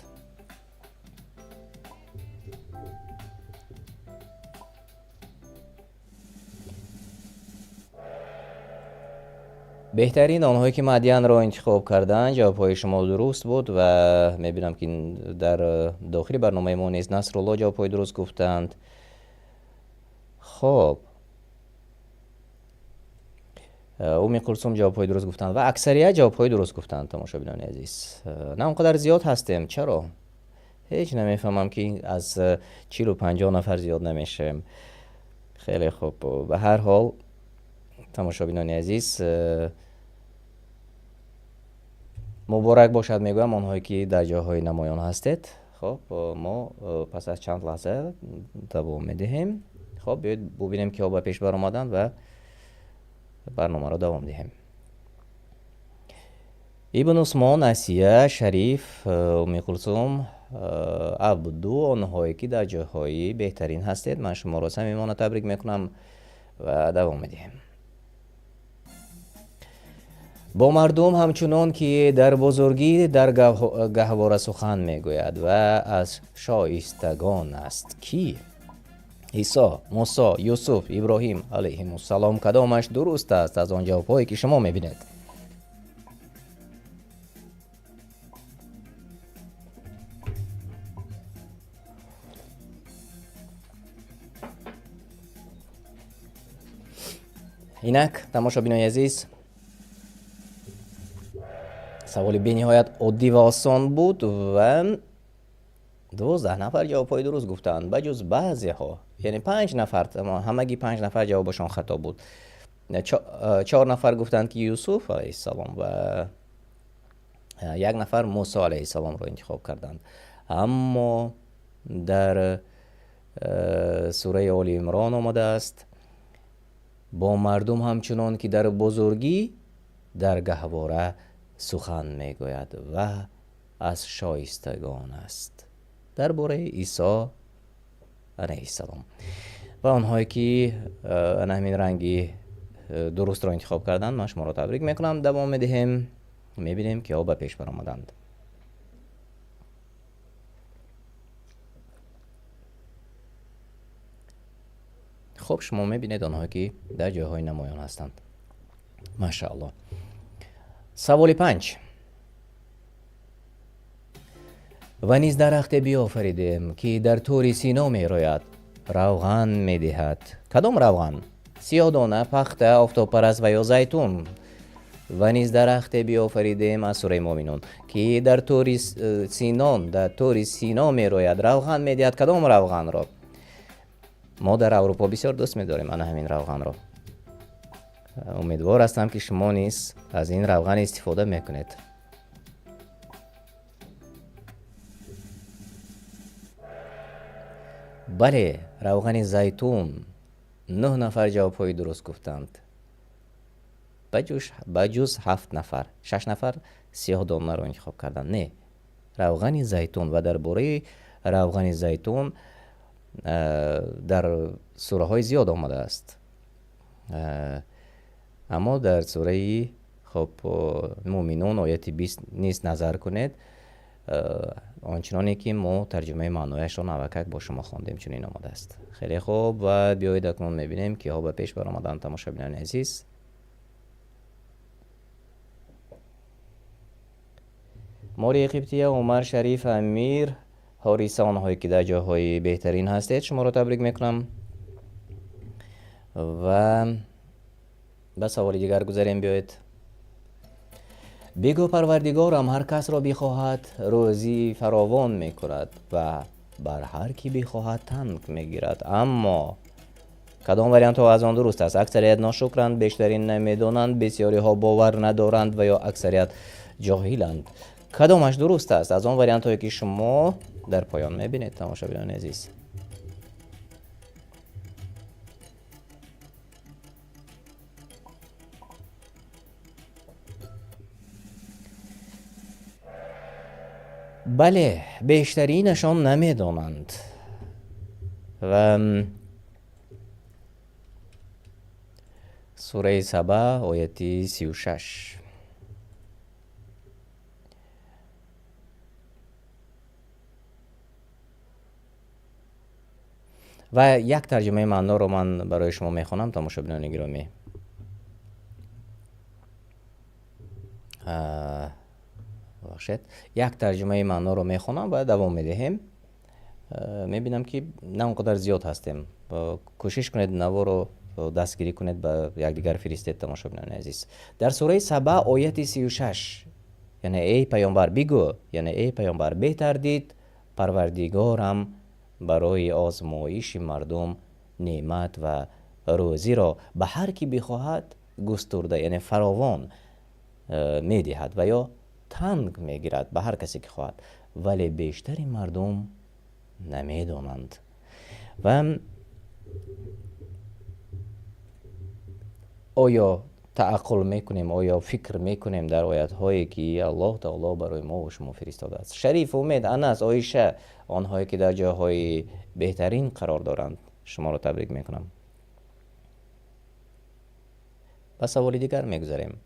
Беҳтарин онҳое ки Мадиянро интихоб карданд, ҷавобҳои шумо дуруст буд ва мебинам ки дар дохили барномаи мо низ Насрулло ҷавобҳои дуруст гуфтанд. Хоб, Уми Кулсум ҷавобҳои дуруст гуфтанд ва аксарият ҷавобҳои дуруст гуфтанд, тамошобинони азиз. На он қадар зиёд ҳастем. Чаро? Ҳеҷ намефаҳмам ки аз 40-50 нафар зиёд намешавем. Хеле хуб. Ба ҳар ҳол, тамошобинони азиз, муборак бошад мегӯям онҳое ки дар ҷойҳои намоён ҳастед. Хоб, мо пас аз чанд лаҳза давом медиҳем. Хоб, биёед бубинем киҳо ба пеш баромаданд ва барномаро давом диҳем. Ибн Усмон, Асия, Шариф, Уми Кулсум, Абду, онҳое ки дар ҷойҳои беҳтарин ҳастед, ман шуморо самимона табрик мекунам ва давом медиҳем. Бо мардум ҳамчунон ки дар бузургӣ дар гаҳвора сухан мегӯяд ва аз шоистагон аст ки Исо, Мусо, Юсуф, Иброҳим алайҳимуссалом, кадомаш дуруст аст аз он ҷавобҳое ки шумо мебинед? Инак, тамошобинони азиз, саволи бениҳоят оддӣ ва осон буд ва 12 нафар ҷавобҳои дуруст гуфтанд, ба ҷуз баъзеҳо, яъне 5 нафар, ҳамагӣ 5 нафар ҷавобашон хато буд. 4 нафар гуфтанд ки Юсуф алайҳиссалом ва 1 нафар Мусо алайҳиссаломро интихоб карданд. Аммо дар сураи Оли Имрон омадааст: бо мардум ҳамчунон ки дар бузургӣ дар гаҳвора сухан мегӯяд ва аз шоистагон аст. Дар бораи Исо алайҳиссалом. Ва онҳое ки ана ҳамин ранги дурустро интихоб карданд, ман шуморо табрик мекунам. Давом медиҳем, мебинем киҳо ба пеш баромаданд. Хуб, шумо мебинед онҳое ки дар ҷойҳои намоён ҳастанд. Машааллоҳ. Саволи 5. Ва низ дарахте биёфаридем ки дар Тури Сино мерояд, равған медиҳад. Кадом равған? Сиёҳдона, пахта, офтобпараст ва ё зайтун. Ва низ дарахте биёфаридем аз сураи Муъминун, ки дар Тури Синон, дар Тури Сино мерояд, равған медиҳад. Кадом равғанро? Мо дар Аврупо бисёр дӯст медорем ана ҳамин равғанро. Умедвор ҳастам, ки шумо низ аз ин равған истифода мекунед. Бале, равғани зайтун. 9 нафар ҷавобҳои дуруст гуфтанд. Ба ҷуз 7 нафар. 6 нафар сиёҳдонаро интихоб карданд. Не, равғани зайтун. Ва дар бораи равғани зайтун дар сураҳои зиёд омадааст. Аммо дар сураи Муъминун ояти 20 низ назар кунед. Ончуноне ки мо тарҷумаи маънояшро навакак бо шумо хондем, чунин омадааст. Хеле хуб, ва биёед акнун мебинем, киҳо ба пеш баромаданд, тамошобинони азиз. Мори Қибтия, Умар, Шариф, Амир, Ҳориса, онҳое ки дар ҷойҳои беҳтарин ҳастед, шуморо табрик мекунам. Ва ба саволи дигар гузарем, биёед. Бигӯ Парвардигорам ҳар касро бихоҳад рӯзии фаровон мекунад ва бар ҳар ки бихоҳад танг мегирад. Аммо кадом вариантҳо аз он дуруст аст? Аксарият ношукранд, бештарин намедонанд, бисёриҳо бовар надоранд ва ё аксарият ҷоҳиланд. Кадомаш дуруст аст аз он вариантҳое ки шумо дар поён мебинед, тамошобинони азиз? Бале, бештаринашон намедонанд. Ва сураи Саба ояти 36. Ва як тарҷумаи маъноро ман барои шумо мехонам, тамошобинони гиромӣ. Бахшед, як тарҷумаи маъноро мехонам ва давом медиҳем. Мебинам, ки на он қадар зиёд ҳастем. Кӯшиш кунед наворо дастгирӣ кунед, ба якдигар фиристед, тамошобинони азиз. Дар сураи Саба ояти 36, яъне эй паёмбар бигӯ, яъне эй паёмбар бетардид Парвардигорам барои озмоиши мардум неъмат ва рӯзиро ба ҳар ки бихоҳад густурда, яъне фаровон медиҳад ва ё танг мегирад ба ҳар касе ки хоҳад, вале бештари мардум намедонанд. Ва оё тааққул мекунем, оё фикр мекунем дар оятҳое ки Аллоҳ таоло барои мо ва шумо фиристодааст? Шариф, Умед, Анас, Оиша, онҳое ки дар ҷойҳои беҳтарин қарор доранд, шуморо табрик мекунам. Ба саволи дигар мегузарем.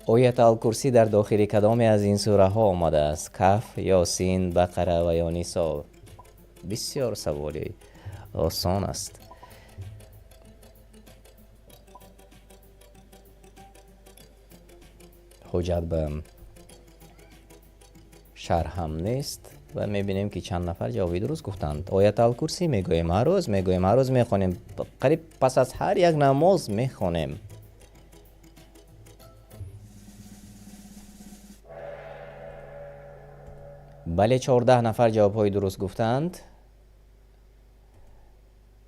Оят ал-Курсӣ дар дохили кадоме аз ин сураҳо омадааст? Каф, Ёсин, Бақара ва ё Нисо? Бисёр саволи осон аст. Ҳуҷҷат ба шарҳ ҳам нест ва мебинем ки чанд нафар ҷавоби дуруст гуфтанд. Оят ал-Курсӣ мегӯем, ҳар рӯз мегӯем, ҳар рӯз мехонем, қариб пас аз ҳар як намоз мехонем. Бале, 14 нафар ҷавобҳои дуруст гуфтанд.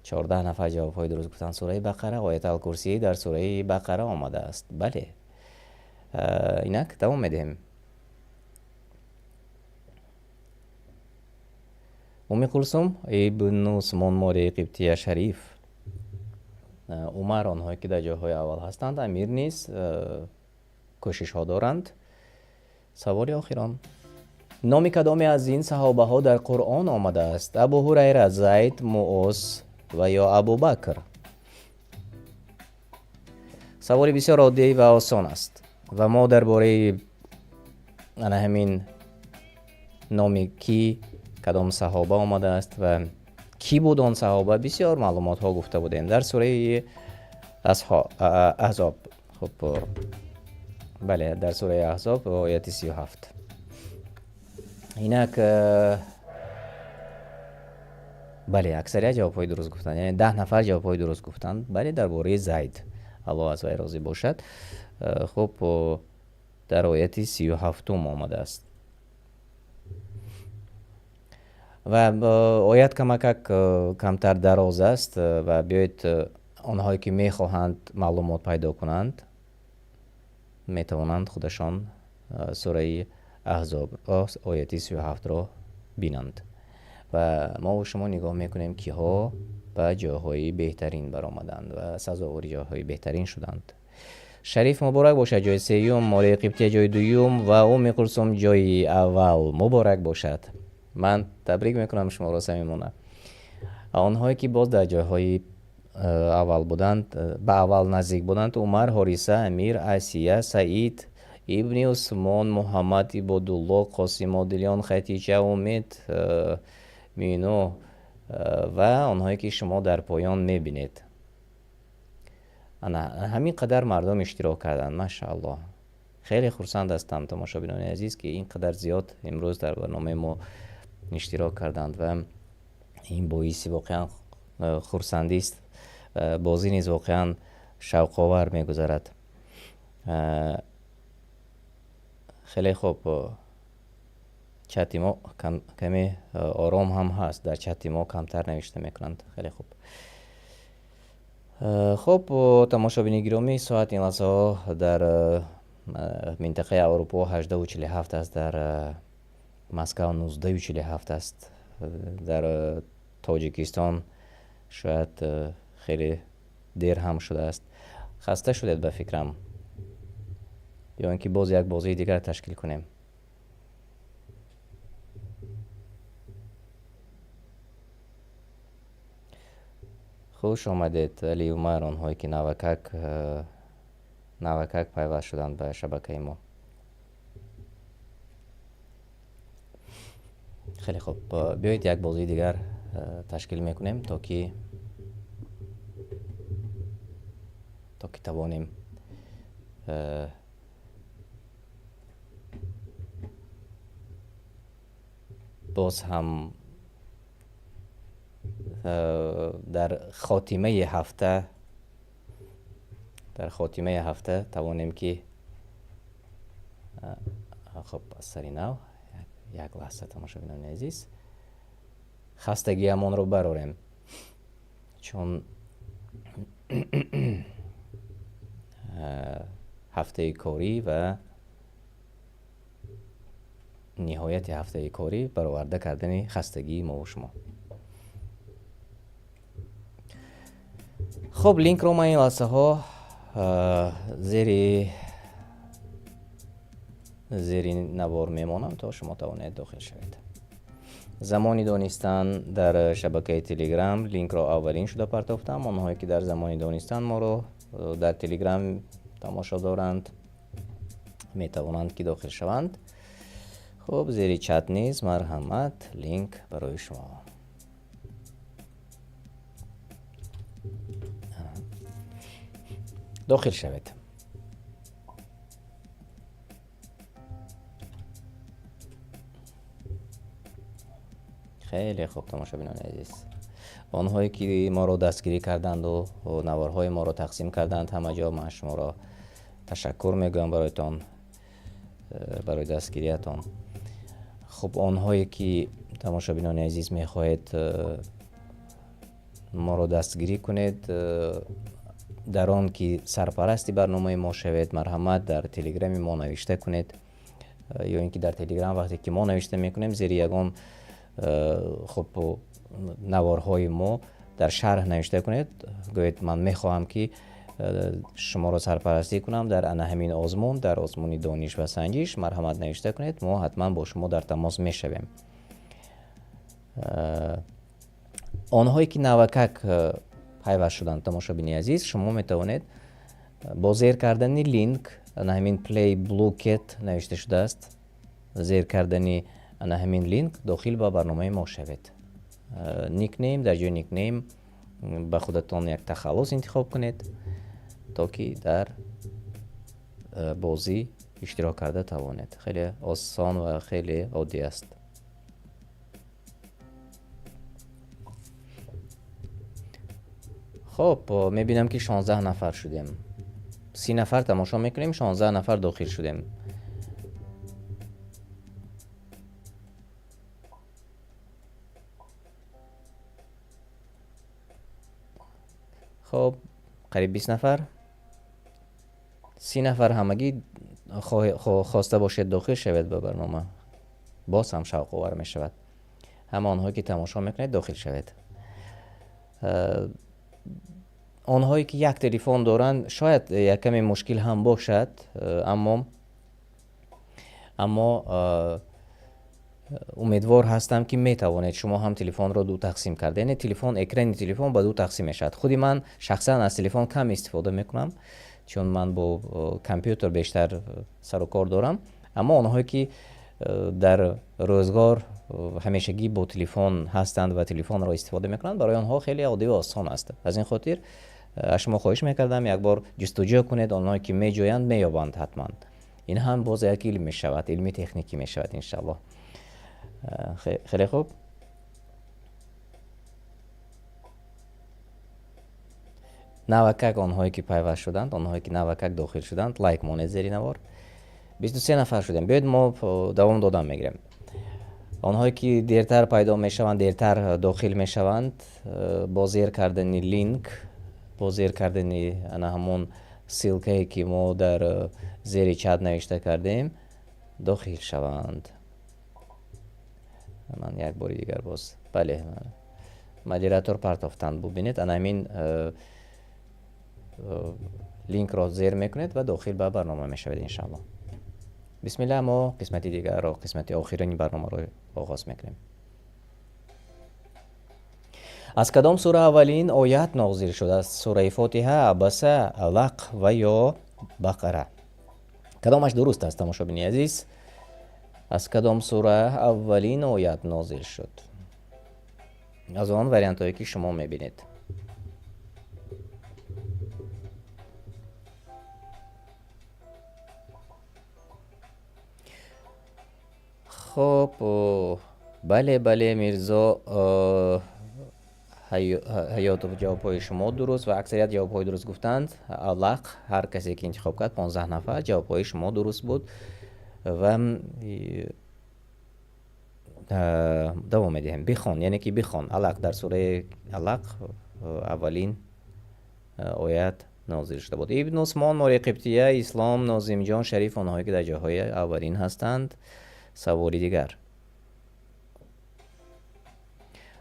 14 нафар ҷавобҳои дуруст гуфтанд. Сураи Бақара, оят ал-Курсӣ дар сураи Бақара омадааст. Бале. Инак давом медиҳем. Уми Кулсум, Ибн Усмон, Мори Қибтия, Шариф, Умар, онҳое ки дар ҷойҳои аввал ҳастанд, Амир низ кӯшишҳо доранд. Саволи охирон. Номи кадоме аз ин саҳобаҳо дар Қуръон омадааст? Абу Ҳурайра, Зайд, Муоз ва ё Абубакр? Саволи бисёр оддӣ ва осон аст ва мо дар бораи ана ҳамин номи ки кадом саҳоба омадааст ва кӣ буд он саҳоба бисёр маълумотҳо гуфта будем дар сураи Аҳзоб. Хуб, бале, дар сураи Аҳзоб ояти 37. Инак Бале, аксарият ҷавобҳои дуруст гуфтанд, яъне 10 нафар ҷавобҳои дуруст гуфтанд. Бале, дар бораи Зайд, Аллоҳ аз вай розӣ бошад. Хуб, дар ояти 37 омадааст. Ва оят камакак камтар дароз аст ва биёед онҳое ки мехоҳанд маълумот пайдо кунанд, метавонанд худашон сураи Аҳзоб ояти 37-ро бинанд. Ва мо ва шумо нигоҳ мекунем, киҳо ба ҷойҳои беҳтарин баромаданд ва сазовори ҷойҳои беҳтарин шуданд. Шариф муборак бошад ҷойи сеюм, Молии Қибтия ҷойи дуюм ва Умми Кулсум ҷойи аввал. Муборак бошад. Ман табрик мекунам шуморо самимона. Онҳое ки боз дар ҷойҳои аввал буданд, ба аввал наздик буданд, Умар, Ҳориса, Амир, Асия, Саид, Ибни Усмон, Муҳаммад, Ибодулло, Қосим Одилён, Хатича, Умед, Мино ва онҳое ки шумо дар поён мебинед. Ана ҳамин қадар мардум иштирок карданд, машааллоҳ. Хеле хурсанд ҳастам, тамошобинони азиз, ки ин қадар зиёд имрӯз дар барномаи мо иштирок карданд ва ин боиси воқеан хурсандист. Бозӣ низ воқеан шавқовар мегузарад. Хеле хуб, чати мо каме ором ҳам ҳаст, дар чати мо камтар навишта мекунанд. Хеле хуб. Хуб, тамошобини гиромӣ, соат ин лаҳзаҳо дар минтақаи Аврупо 18:47 аст, дар Москва 19:47 аст, дар Тоҷикистон шояд хеле дер ҳам шудааст. Хаста шудед ба фикрам, ё ин ки боз як бозии дигар ташкил кунем? Хуш омадед, Али Умар, онҳое ки навакак пайваст шуданд ба шабакаи мо. Хеле хуб, биёед як бозии дигар ташкил мекунем, то ки тавонем боз ҳам дар хотимаи ҳафта тавонем ки хуб, аз сари нав як лаҳза, тамошобинони азиз, хастагиамонро барорем, чун ҳафтаи корӣ ва ниҳояти ҳафтаи корӣ бароварда кардани хастагии мо ва шумо. Хуб, линкро ман ин лаҳзаҳо зери навор мемонам, то шумо тавонед дохил шавед. Замони донистан дар шабакаи Телеграм линкро аввалин шуда партофтам. Онҳое ки дар замони донистан моро дар Телеграм тамошо доранд, метавонанд ки дохил шаванд. Хуб, зери чат низ марҳамат, линк барои шумо. Дохил шавед. Хеле хуб, тамошобинони азиз, онҳое ки моро дастгирӣ карданду наворҳои моро тақсим карданд ҳама ҷо, ман шуморо ташаккур мегӯям бароятон, барои дастгириятон. Хуб, онҳое ки тамошобинони азиз мехоҳед моро дастгирӣ кунед, дар он ки сарпарасти барномаи мо шавед, марҳамат дар телеграми мо навишта кунед, ё ин ки дар телеграм вақте ки мо навишта мекунем, зери ягон хуб наворҳои мо дар шарҳ навишта кунед, гӯед ман мехоҳам ки шуморо сарпарастӣ кунам дар ана ҳамин озмун, дар озмуни дониш ва санҷиш, марҳамат навишта кунед, мо ҳатман бо шумо дар тамос мешавем. Онҳое ки навакак пайваст шуданд, тамошобини азиз, шумо метавонед бо зер кардани линк, ана ҳамин Play Blue Cat навишта шудааст, зер кардани ана ҳамин линк дохил ба барномаи мо шавед. Никнейм, дар ҷои никнейм ба худатон як тахаллус интихоб кунед, то ки дар бозӣ иштирок карда тавонед. Хеле осон ва хеле оддӣ аст. Хоб, мебинам, ки 16 нафар шудем. 30 нафар тамошо мекунем, 16 нафар дохил шудем. Хоб, қариб 20 нафар, 30 нафар ҳамагӣ. Хоста бошед, дохил шавед ба барнома, боз ҳам шавқовар мешавад. Ҳама онҳое ки тамошо мекунед, дохил шавед. Онҳое ки як телефон доранд, шояд як каме мушкил ҳам бошад, аммо умедвор ҳастам, ки метавонед шумо ҳам телефонро ду тақсим кард, яъне телефон, экрани телефон ба ду тақсим мешавад. Худи ман шахсан аз телефон кам истифода мекунам, чун ман бо компютер бештар сару кор дорам. Аммо онҳое ки дар рӯзгор ҳамешагӣ бо телефон ҳастанд ва телефонро истифода мекунанд, барои онҳо хеле оддӣ ва осон аст. Аз ин хотир аз шумо хоҳиш мекардам, як бор ҷустуҷӯ кунед. Онҳое ки меҷӯянд, меёбанд ҳатман. Ин ҳам боз як илм мешавад, илми техникӣ мешавад, иншаллоҳ. Хеле хуб. Навакак онҳое ки пайваст шуданд, онҳое ки навакак дохил шуданд, лайк монед зери навор. 23 нафар шудем. Биёед, мо давом додан мегирем. Онҳое ки дертар пайдо мешаванд, дертар дохил мешаванд, бо зер кардани линк, бо зер кардани ана ҳамон ссылка е ки мо дар зери чат навишта кардем, дохил шаванд. Ман як бори дигар боз, бале, модератор партофтанд, бубинед, ана ҳамин линкро зер мекунед ва дохил ба барнома мешавед, иншаллоҳ. Бисмилла, мо қисмати дигарро, қисмати охирини барномаро оғоз мекунем. Аз кадом сура аввалин оят нозил шудааст? Сураи Фотиҳа, Абаса, Алақ ва ё Бақара. Кадомаш дуруст аст, тамошобини азиз? Аз кадом сура аввалин оят нозил шуд, аз он вариантҳое ки шумо мебинед? Хоб, бале, Мирзо Ҳаётов, ҷавобҳои шумо дуруст ва аксарият ҷавобҳои дуруст гуфтанд. Алақ, ҳар касе ки интихоб кард, 15 нафар, ҷавобҳои шумо дуруст буд ва давом медиҳем. Бихон, яъне ки бихон, Алақ, дар сураи Алақ аввалин оят нозил шуда буд. Ибн Усмон, Мори Қибтия, Ислом, Нозимҷон, Шариф, онҳое ки дар ҷойҳои аввалин ҳастанд. Саволи дигар: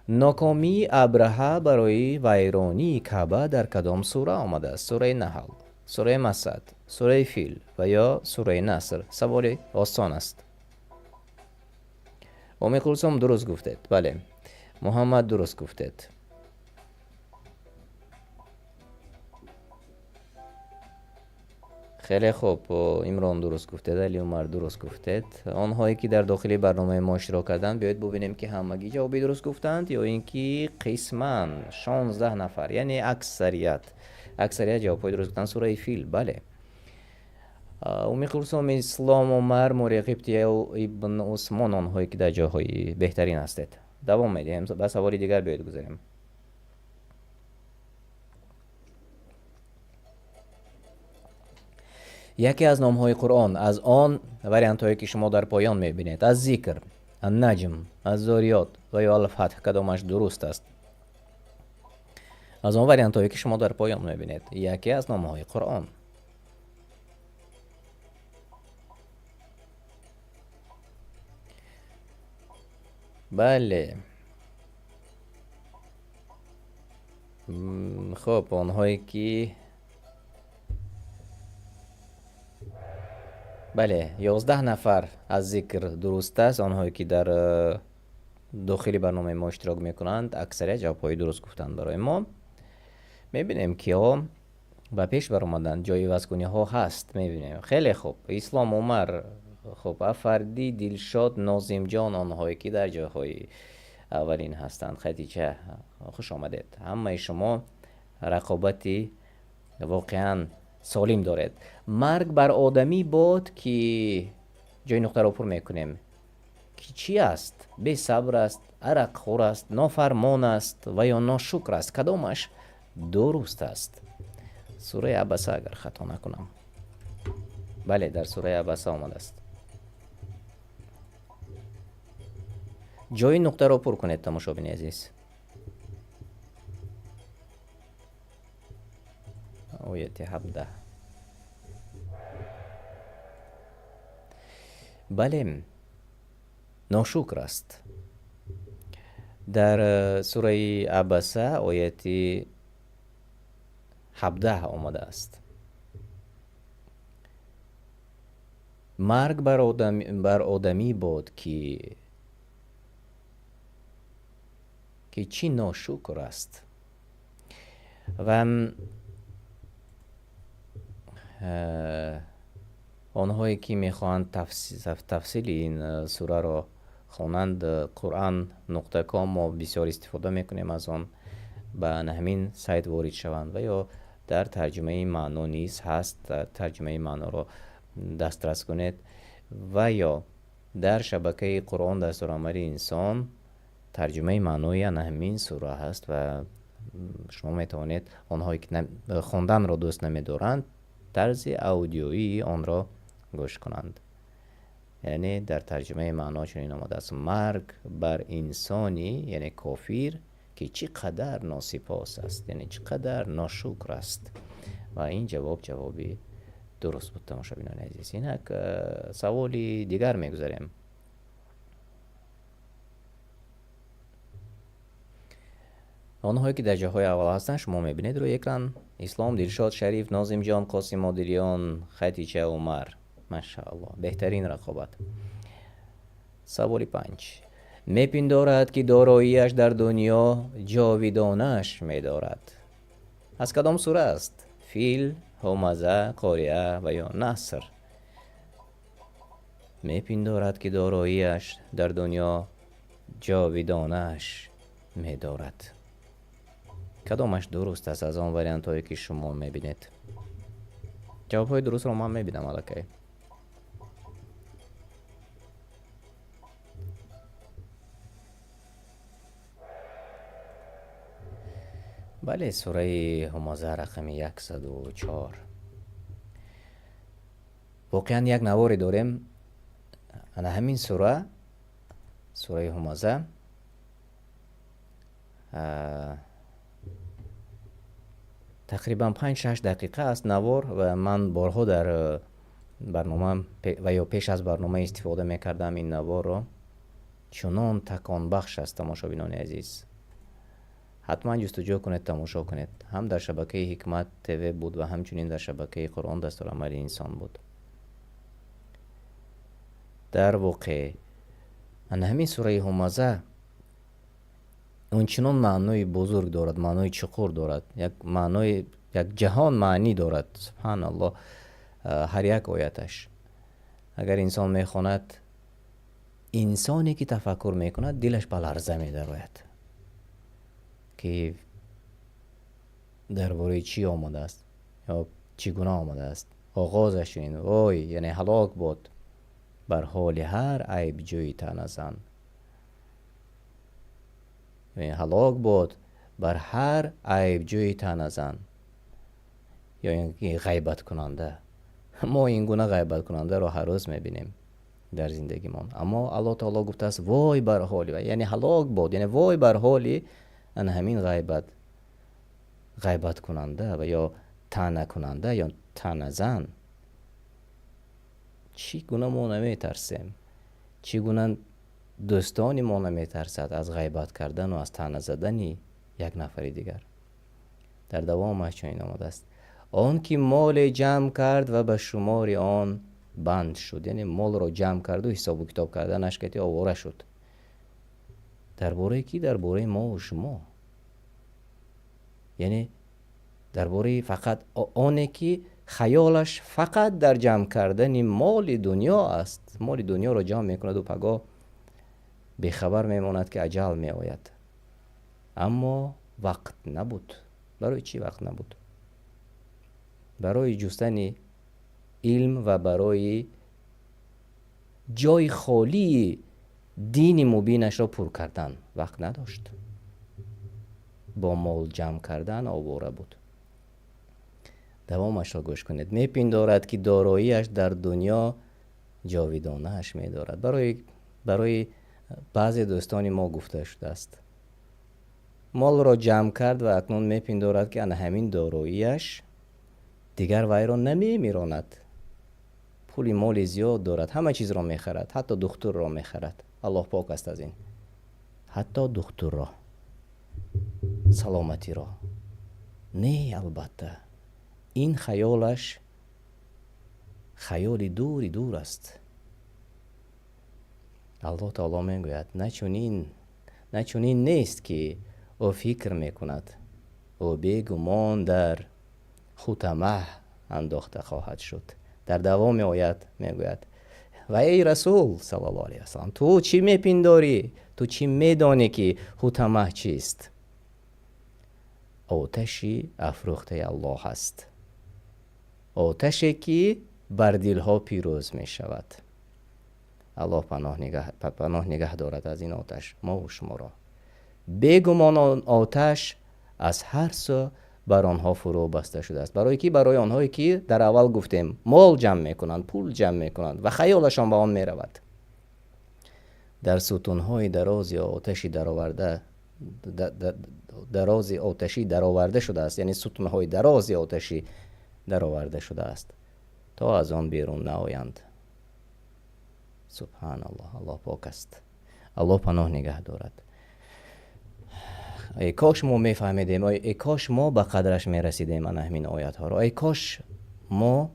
нокомии Абраҳа барои вайронии Каъба дар кадом сура омадааст? Сураи Наҳл, сураи Масад, сураи Фил ва ё сураи Наср. Саволи осон аст. Уми Кулсум, дуруст гуфтед, бале. Муҳаммад, дуруст гуфтед. Хеле хуб. Имрон, дуруст гуфтед. Али Умар, дуруст гуфтед. Онҳое ки дар дохили барномаи мо иштирок карданд, биёед бубинем, ки ҳамагӣ ҷавоби дуруст гуфтанд ё ин ки қисман. 16 нафар, яъне аксарият ҷавобҳои дуруст гуфтанд. Сураи Фил, бале. Уми Кулсум, Ислом, Умар, Мури Қибтия, Ибн Усмон, онҳое ки дар ҷойҳои беҳтарин ҳастед. Давом медиҳем, ба саволи дигар биёед гузарем. Яке аз номҳои Қуръон аз он вариантҳое ки шумо дар поён мебинед: Аз Зикр, Аннаҷм, Аззориёт ва ё Алфатҳ. Кадомаш дуруст аст аз он вариантҳое ки шумо дар поён мебинед? Яке аз номҳои Қуръон. Бале, хуб, онҳое ки, бале, 11 нафар, аз Зикр дуруст аст. Онҳое ки дар дохили барномаи мо иштирок мекунанд, аксарият ҷавобҳои дуруст гуфтанд барои мо. Мебинем, киҳо ба пеш баромаданд. Ҷоивазкуниҳо ҳаст, мебинем. Хеле хуб. Ислом, Умар, хуб, Афардӣ, Дилшод, Нозимҷон, онҳое ки дар ҷойҳои аввалин ҳастанд. Хадича, хуш омадед. Ҳамаи шумо рақобати воқеан солим доред. Марг бар одамӣ бод, ки ҷои нуқтаро пур мекунем, ки чӣ аст? Бесабр аст, арақхӯр аст, нофармон аст ва ё ношукр аст. Кадомаш дуруст аст? Сураи Абаса, агар хато накунам. Бале, дар сураи Абаса омадааст. Ҷои нуқтаро пур кунед, тамошобини азиз. Ояти 17. Бале, ношукр аст. Дар сураи Абаса ояти 17 омадааст. Марг бар одамӣ бод, ки чӣ ношукр аст. Ва онҳое ки мехоҳанд тафсили ин сураро хонанд, quran.com мо бисёр истифода мекунем аз он, ба ҳамин сайт ворид шаванд ва ё дар тарҷумаи маъно низ ҳаст, тарҷумаи маъноро дастрас кунед ва ё дар шабакаи Қуръон дастурамали инсон тарҷумаи маънои ана ҳамин сура ҳаст ва шумо метавонед, онҳое ки хонданро дӯст намедоранд, тарзи аудиоии онро гӯш кунанд. Яъне дар тарҷумаи маъно чунин омадааст: марг бар инсони, яъне кофир, ки чӣ қадар носипос аст, яъне чӣ қадар ношукр аст. Ва ин ҷавоб ҷавоби дуруст буд, тамошобинони азиз. Инак саволи дигар мегузарем. Онҳое ки дар ҷойҳои аввал ҳастанд, шумо мебинед рӯи экран: Ислом, Дилшод, Шариф, Нозимҷон, Қосим Одилиён, Хатича, Умар. Машааллоҳ, беҳтарин рақобат. Саволи 5. Мепиндорад, ки дороияш дар дунё ҷовидонаш медорад. Аз кадом сура аст? Фил, Ҳумаза, Қориа ва ё Наср? Мепиндорад, ки дороияш дар дунё ҷовидонаш медорад. Кадомаш дуруст аст аз он вариантҳое, ки шумо мебинед? Ҷавобҳои дурустро ман мебинам аллакай. Бале, сураи Ҳумаза рақами 104. Воқеан як наворе дорем. Ана ҳамин сура, сураи Ҳумаза, тақрибан 5-6 дақиқа аст навор ва ман борҳо дар барнома ва ё пеш аз барнома истифода мекардам ин наворро. Чунон таконбахш аст, тамошобинони азиз. Ҳатман ҷустуҷӯ кунед, тамошо кунед. Ҳам дар шабакаи Ҳикмат ТВ буд ва ҳамчунин дар шабакаи Қуръон дастурамали инсон буд. Дар воқеъ ана ҳамин сураи Ҳумаза ончунон маънои бузург дорад, маънои чуқур дорад, як маънои, як ҷаҳон маънӣ дорад. Субҳаналлоҳ, ҳар як ояташ. Агар инсон мехонад, инсоне ки тафаккур мекунад, дилаш ба ларза медарояд, ки дар бораи чӣ омадааст ё чӣ гуна омадааст. Оғозаш чунин: вой, яъне ҳалок бод бар ҳоли ҳар айбҷӯи таъназан. Ҳалок бод бар ҳар айбҷӯи таъназан, ё ин ки ғайбаткунанда. Мо ин гуна ғайбаткунандаро ҳар рӯз мебинем дар зиндагимон. Аммо Аллоҳ таоло гуфтааст: вой бар ҳоли, яъне ҳалок бод, яъне вой бар ҳоли ана ҳамин ғайбаткунанда ва ё таънакунанда ё таъназан. Чӣ гуна мо наметарсем? Чӣ гуна дӯстони мо наметарсад аз ғайбат кардану аз таъна задани як нафари дигар? Дар давомаш чунин омадааст: он ки моле ҷамъ кард ва ба шумори он банд шуд, яъне молро ҷамъ карду ҳисобу китоб карданаш кати овора шуд. Дар бораи ки? Дар бораи мо ва шумо. Яъне дар бораи фақат оне ки хаёлаш фақат дар ҷамъ кардани моли дунё аст. Моли дунёро ҷамъ мекунаду пагоҳ бехабар мемонад, ки аҷал меояд. Аммо вақт набуд. Барои чӣ вақт набуд? Барои ҷустани илм ва барои ҷои холии дини мубинашро пур кардан вақт надошт. бо мол ҷамъ кардан овора буд. Давомашро гӯш кунед. Мепиндорад, ки дороиаш дар дунё ҷовидонааш медорад. Барои баъзе дӯстони мо гуфта шудааст. Молро ҷамъ кард ва акнун мепиндорад, ки ана ҳамин дороиаш дигар вайро намемиронад. Пули моли зиёд дорад, ҳама чизро мехарад, ҳатто духтурро мехарад. Аллоҳ пок аст аз ин. Ҳатто духтурро, саломатиро. Не, албатта, ин хаёлаш хаёли дури дур аст. Аллоҳ таоло мегӯяд, на чунин нест, ки ӯ фикр мекунад. Ӯ бегумон дар хутамаҳ андохта хоҳад шуд. Дар давоми оят мегӯяд: ва эй Расул саллаллоҳу алайҳи васаллам, ту чӣ мепиндорӣ? Ту чӣ медонӣ, ки хутамаҳ чист? Оташи афрӯхтаи Аллоҳ аст. Оташе, ки бар дилҳо пирӯз мешавад. Аллоҳ паноҳ нигаҳ дорад аз ин оташ мову шуморо. Бегумон он оташ аз ҳар сӯ бар онҳо фурӯ баста шудааст. Барои ки? Барои онҳое, ки дар аввал гуфтем, мол ҷамъ мекунанд, пул ҷамъ мекунанд ва хаёлашон ба он меравад. Дар сутунҳои дарози оташи дароварда, дарози оташӣ дароварда шудааст, яъне сутунҳои дарози оташӣ дароварда шудааст, то аз он берун наоянд. Субҳаналлоҳ, Аллоҳ пок аст. Аллоҳ паноҳ нигаҳ дорад. Эй кош мо мефаҳмидем, эй кош мо ба қадраш мерасидем ана ҳамин оятҳоро, эй кош мо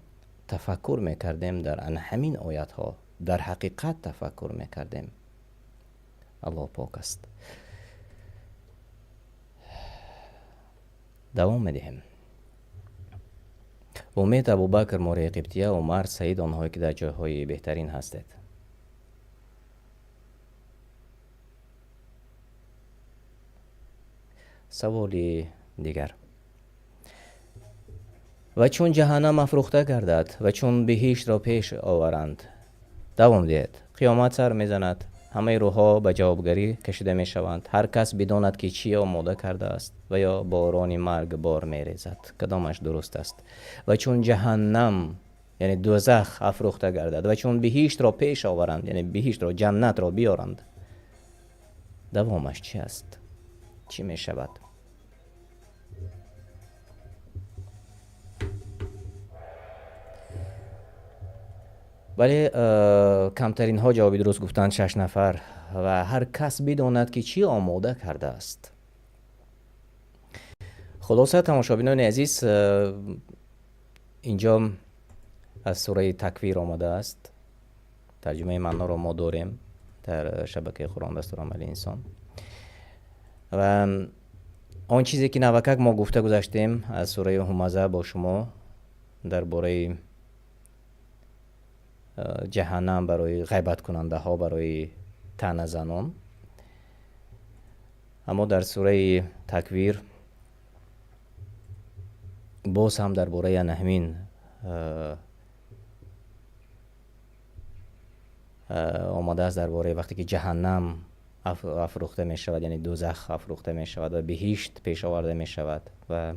тафаккур мекардем дар ана ҳамин оятҳо, дар ҳақиқат тафаккур мекардем. Аллоҳ пок аст. Давом медиҳем. Умед, Абубакр, Мори Қибтия, Умар, Саид, онҳое ки дар ҷойҳои беҳтарин ҳастед. Саволи дигар. Ва чун ҷаҳаннам афрӯхта гардад ва чун биҳиштро пеш оваранд. Давом диҳед. Қиёмат сар мезанад. Ҳамаи рӯҳҳо ба ҷавобгарӣ кашида мешаванд. Ҳар кас бидонад, ки чӣ омода кардааст ва ё борони марг бор мерезад. Кадомаш дуруст аст? Ва чун ҷаҳаннам, яъне дӯзах, афрӯхта гардад ва чун биҳиштро пеш оваранд, яъне биҳиштро, ҷаннатро биёранд. Давомаш чӣ аст? Чӣ мешавад? Бале, камтаринҳо ҷавоби дуруст гуфтанд, 6 нафар, ва ҳар кас бидонад, ки чӣ омода кардааст. Хулоса, тамошобинони азиз, инҷо аз сураи Таквир омадааст. Тарҷумаи маъноро мо дорем дар шабакаи Қуръон дастурамали инсон. Ва он чизе, ки навакак мо гуфта гузаштем аз сураи Ҳумаза бо шумо дар бораи ҷаҳаннам барои ғайбаткунандаҳо, барои таъназанон. Аммо дар сураи Таквир боз ҳам дар бораи ана ҳамин омадааст, дар бораи вақте ки ҷаҳаннам афрӯхта мешавад, яъне дӯзах афрӯхта мешавад ва биҳишт пеш оварда мешавад ва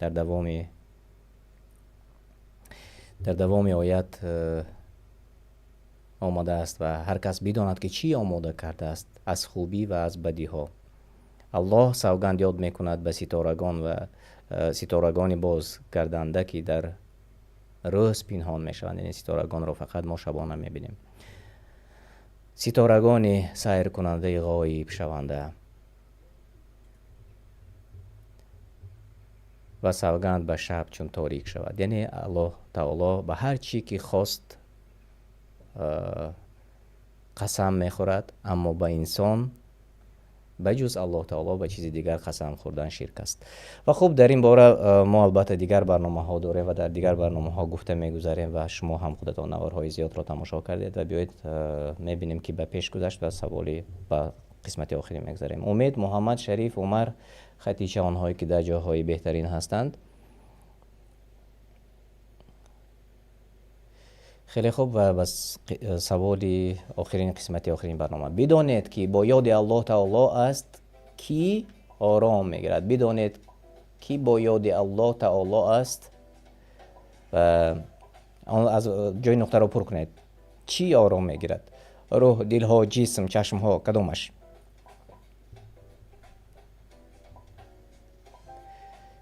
дар давоми оят омадааст ва ҳар кас бидонад, ки чӣ омода кардааст аз хубӣ ва аз бадиҳо. Аллоҳ савганд ёд мекунад ба ситорагон ва ситорагони бозгарданда, ки дар рӯз пинҳон мешаванд, яъне ситорагонро фақат мо шабона мебинем. Ситорагони сайркунандаи ғоибшаванда ва савганд ба шаб чун торик шавад. Яъне Аллоҳ таоло ба ҳар чӣ ки хост қасам мехӯрад, аммо ба инсон ба ҷуз Аллоҳ таоло ба чизи дигар қасам хӯрдан ширк аст. Ва хуб, дар ин бора мо албатта дигар барномаҳо дорем ва дар дигар барномаҳо гуфта мегузарем ва шумо ҳам худатон наворҳои зиёдро тамошо кардед ва биёед мебинем, ки ба пеш гузашт ва саволи ба қисмати охирӣ мегузарем. Умед, Муҳаммад, Шариф, Умар, Хатича, онҳое ки дар ҷойҳои беҳтарин ҳастанд. Хеле хуб, ва ба саволи охирин, қисмати охирин барнома. Бидонед, ки бо ёди Аллоҳ таоло аст, ки ором мегирад? Бидонед, ки бо ёди Аллоҳ таоло аст ва аз ҷои нуқтаро пур кунед. Чӣ ором мегирад? Рӯҳ, дилҳо, ҷисм, чашмҳо, кадомаш?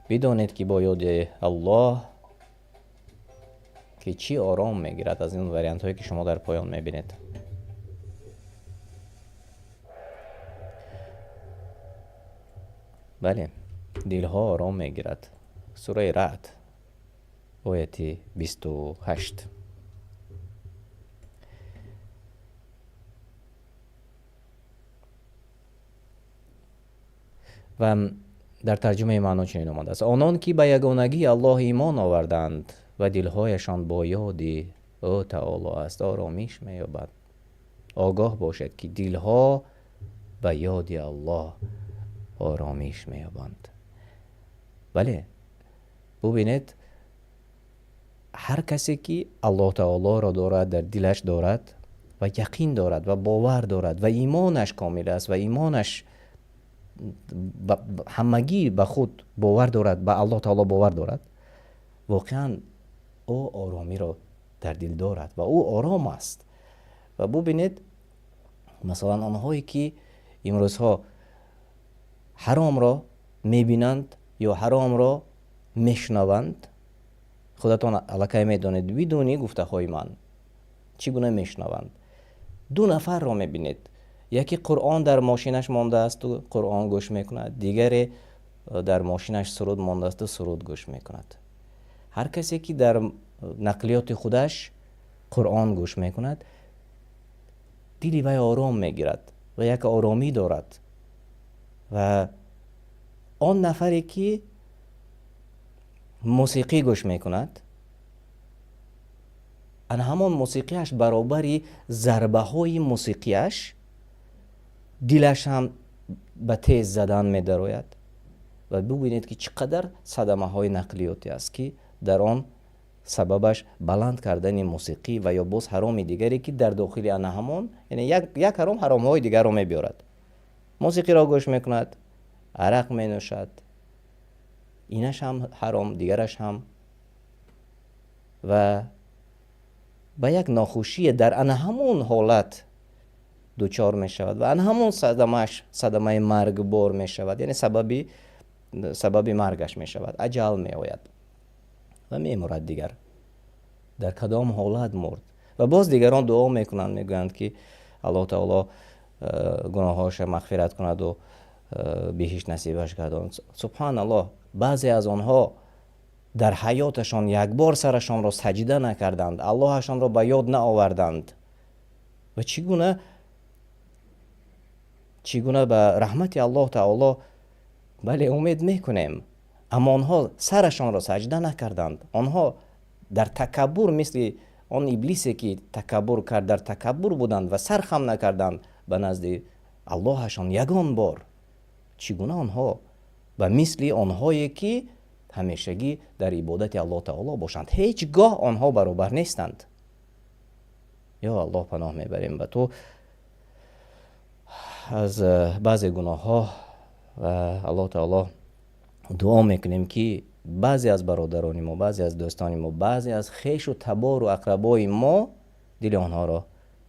Бидонед, ки бо ёди Аллоҳ ки чӣ ором мегирад аз ин вариантҳое, ки шумо дар поён мебинед. Бале, дилҳо ором мегирад. Сураи Раъд, ояти 28. Ва дар тарҷумаи маъно чунин омадааст: онон ки ба ягонагии Аллоҳ имон оварданд ва дилҳояшон бо ёди ӯ таоло аст, оромиш меёбад. Огоҳ бошед, ки дилҳо ба ёди Аллоҳ оромиш меёбанд. Бале, бубинед, ҳар касе ки Аллоҳ таолоро дорад, дар дилаш дорад ва яқин дорад ва бовар дорад ва имонаш комил аст ва имонаш ҳамагӣ ба худ бовар дорад, ба Аллоҳ таоло бовар дорад, воқеан ӯ оромиро дар дил дорад ва ӯ ором аст. Ва бубинед, масалан, онҳое ки имрӯзҳо ҳаромро мебинанд ё ҳаромро мешунаванд, худатон аллакай медонед, бидуни гуфтаҳои ман чӣ гуна мешунаванд. Ду нафарро мебинед, яке Қуръон дар мошинаш мондаасту Қуръон гӯш мекунад, дигаре дар мошинаш суруд мондаасту суруд гӯш мекунад. Ҳар касе ки дар нақлиёти худаш Қуръон гӯш мекунад, дили вай ором мегирад ва як оромӣ дорад. Ва он нафаре ки мусиқӣ гӯш мекунад, ана ҳамон мусиқиаш баробари зарбаҳои мусиқиаш дилаш ҳам ба тез задан медарояд. Ва бубинед, ки чӣ қадар садамаҳои нақлиётӣ аст, ки дар он сабабаш баланд кардани мусиқӣ ва ё боз ҳароми дигаре, ки дар дохили ана ҳамон, яъне як ҳаром ҳаромҳои дигарро мебиёрад. Мусиқиро гӯш мекунад, арақ менӯшад, инаш ҳам ҳаром, дигараш ҳам, ва ба як нохушие дар ана ҳамон ҳолат дучор мешавад ва ана ҳамон садамааш садамаи маргбор мешавад, яъне сабаби маргаш мешавад, аҷал меояд ва мемурад. Дигар дар кадом ҳолат мурд? Ва боз дигарон дуо мекунанд, мегӯянд, ки Аллоҳ таоло гуноҳҳояшро мағфират кунаду биҳишт насибаш гардонад. Субҳаналлоҳ, баъзе аз онҳо дар ҳаёташон як бор сарашонро саҷда накарданд, Аллоҳашонро ба ёд наоварданд ва чӣ гуна ба раҳмати Аллоҳ таоло, бале, умед мекунем, аммо онҳо сарашонро саҷда накарданд. Онҳо дар такаббур, мисли он иблисе ки такаббур кард, дар такаббур буданд ва сар хам накарданд ба назди Аллоҳашон ягон бор. Чӣ гуна онҳо ба мисли онҳое ки ҳамешагӣ дар ибодати Аллоҳ таоло бошанд? Ҳеҷ гоҳ онҳо баробар нестанд. Ё Аллоҳ, паноҳ мебарем ба ту аз баъзе гуноҳҳо ва Аллоҳ таоло дуо мекунем, ки баъзе аз бародарони мо, баъзе аз дӯстони мо, баъзе аз хешу табору ақрабои мо, дили онҳоро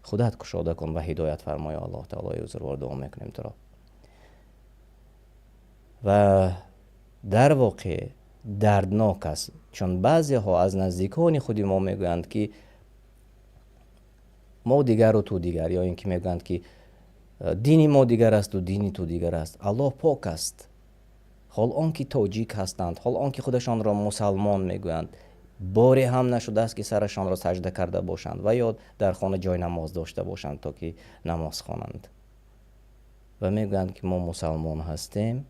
худат кушода кун ва ҳидоят фармои. Аллоҳ таолои бузургвор, дуо мекунем туро. Ва дар воқеъ дарднок аст, чун баъзеҳо аз наздикони худи мо мегӯянд, ки мо дигару ту дигар, ё ин ки мегӯянд, ки дини мо дигар асту дини ту дигар аст. Аллоҳ пок аст. Ҳол он ки тоҷик ҳастанд, ҳол он ки худашонро мусалмон мегӯянд, боре ҳам нашудааст, ки сарашонро саҷда карда бошанд ва ё дар хона ҷои намоз дошта бошанд, то ки намоз хонанд, ва мегӯянд, ки мо мусалмон ҳастем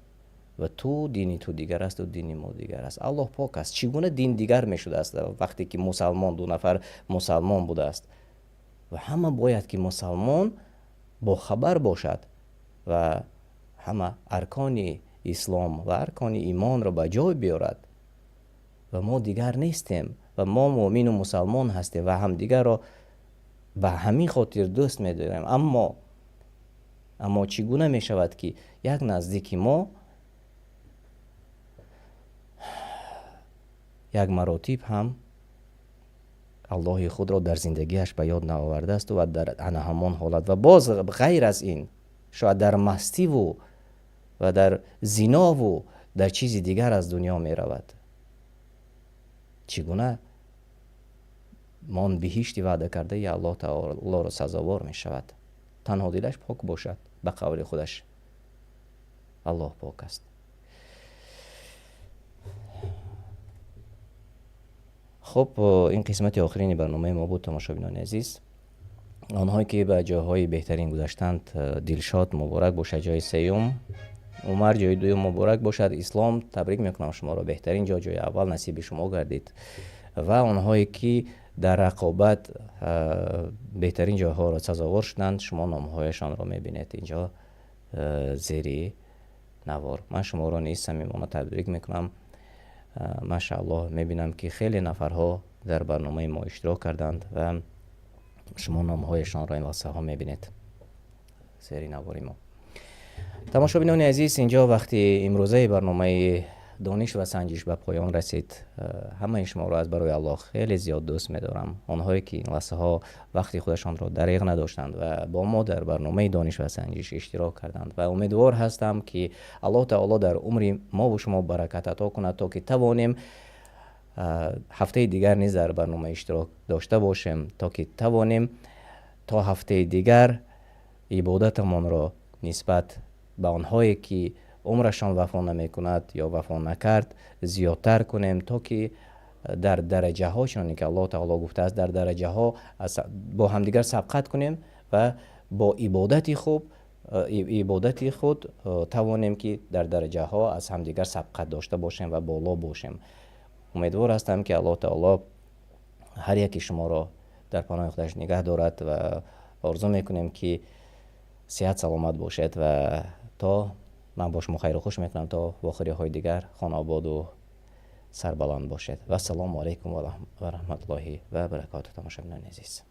ва ту дини ту дигар асту дини мо дигар аст. Аллоҳ пок аст, чӣ гуна дин дигар мешудааст, вақте ки мусалмон, ду нафар мусалмон будааст? Ва ҳама бояд ки мусалмон бохабар бошад ва ҳама аркони ислом ва аркони имонро ба ҷой биёрад. Ва мо дигар нестем ва мо муъмину мусалмон ҳастем ва ҳамдигарро ба ҳамин хотир дӯст медорем. Аммо чӣ гуна мешавад, ки як наздики мо Як маротиб ҳам Аллоҳи худро дар зиндагиаш ба ёд наовардааст ва дар ана ҳамон ҳолат ва боз ғайр аз ин шояд дар мастиву ва дар зинову дар чизи дигар аз дунё меравад. Чӣ гуна мон биҳишти ваъда кардаи Аллоҳ таолоро сазовор мешавад? Танҳо дилаш пок бошад, ба қавли худаш Аллоҳ пок аст. Хуб, ин қисмати охирини барномаи мо буд, тамошобинони азиз. Онҳое ки ба ҷойҳои беҳтарин гузаштанд, дилшод муборак бошад ҷои сеюм, Умар ҷои дуюм муборак бошад, Ислом табрик мекунам шуморо, беҳтарин ҷо, ҷои аввал насиби шумо гардид. Ва онҳое ки дар рақобат беҳтарин ҷойҳоро сазовор шуданд, шумо номҳояшонро мебинед инҷо зери навор. Ман шуморо низ самимона табрик мекунам. Машааллоҳ, мебинам ки хеле нафарҳо дар барномаи мо иштирок карданд ва шумо номҳояшонро ин лаҳзаҳо мебинед зери навори мо. Тамошобинони азиз, инҷо вақти имрӯзаи барномаи дониш ва санҷиш ба поён расид. Ҳамаи шуморо аз барои Аллоҳ хеле зиёд дӯст медорам. Онҳое ки ин лаҳзаҳо вақти худашонро дареғ надоштанд ва бо мо дар барномаи дониш ва санҷиш иштирок карданд ва умедвор ҳастам ки Аллоҳ таоло дар умри мо ва шумо баракат ато кунад, то ки тавонем ҳафтаи дигар низ дар барнома иштирок дошта бошем, то ки тавонем то ҳафтаи дигар ибодатамонро нисбат ба онҳое ки умрашон вафо намекунад ё вафо накард зиёдтар кунем, то ки дар дараҷаҳо, чуноне ки Аллоҳ таоло гуфтааст, дар дараҷаҳо бо ҳамдигар сабқат кунем ва бо ибодати хуб, ибодати худ тавонем ки дар дараҷаҳо аз ҳамдигар сабқат дошта бошем ва боло бошем. Умедвор ҳастам ки Аллоҳ таоло ҳар яки шуморо дар паноҳи худаш нигаҳ дорад ва орзу мекунем ки сиҳат саломат бошед ва то ман бо шумо хайру хуш мекунам то вохӯриҳои дигар хонаободу сарбаланд бошед. Вассалому алайкум ва раҳматуллоҳи ва баракотуҳ. Тамошобинони азиз.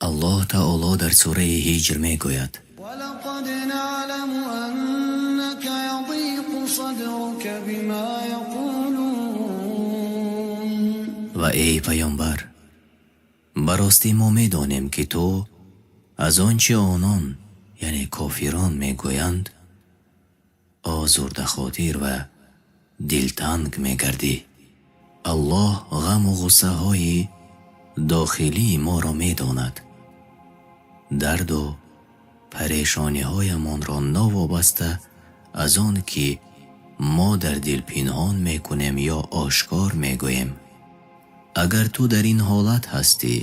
Аллоҳ таоло дар сураи Ҳиҷр мегӯяд: ولقد نعلم أنك يضيق صدرك بما يقولون. Ва эй паёмбар, ба ростӣ мо медонем, ки ту аз он чи онон, яъне кофирон, мегӯянд, озурдахотир ва дилтанг мегардӣ. Аллоҳ ғаму ғуссаҳои дохилии моро медонад. Дарду парешониҳоямонро новобаста аз он ки мо дар дил пинҳон мекунем ё ошкор мегӯем. Агар ту дар ин ҳолат ҳастӣ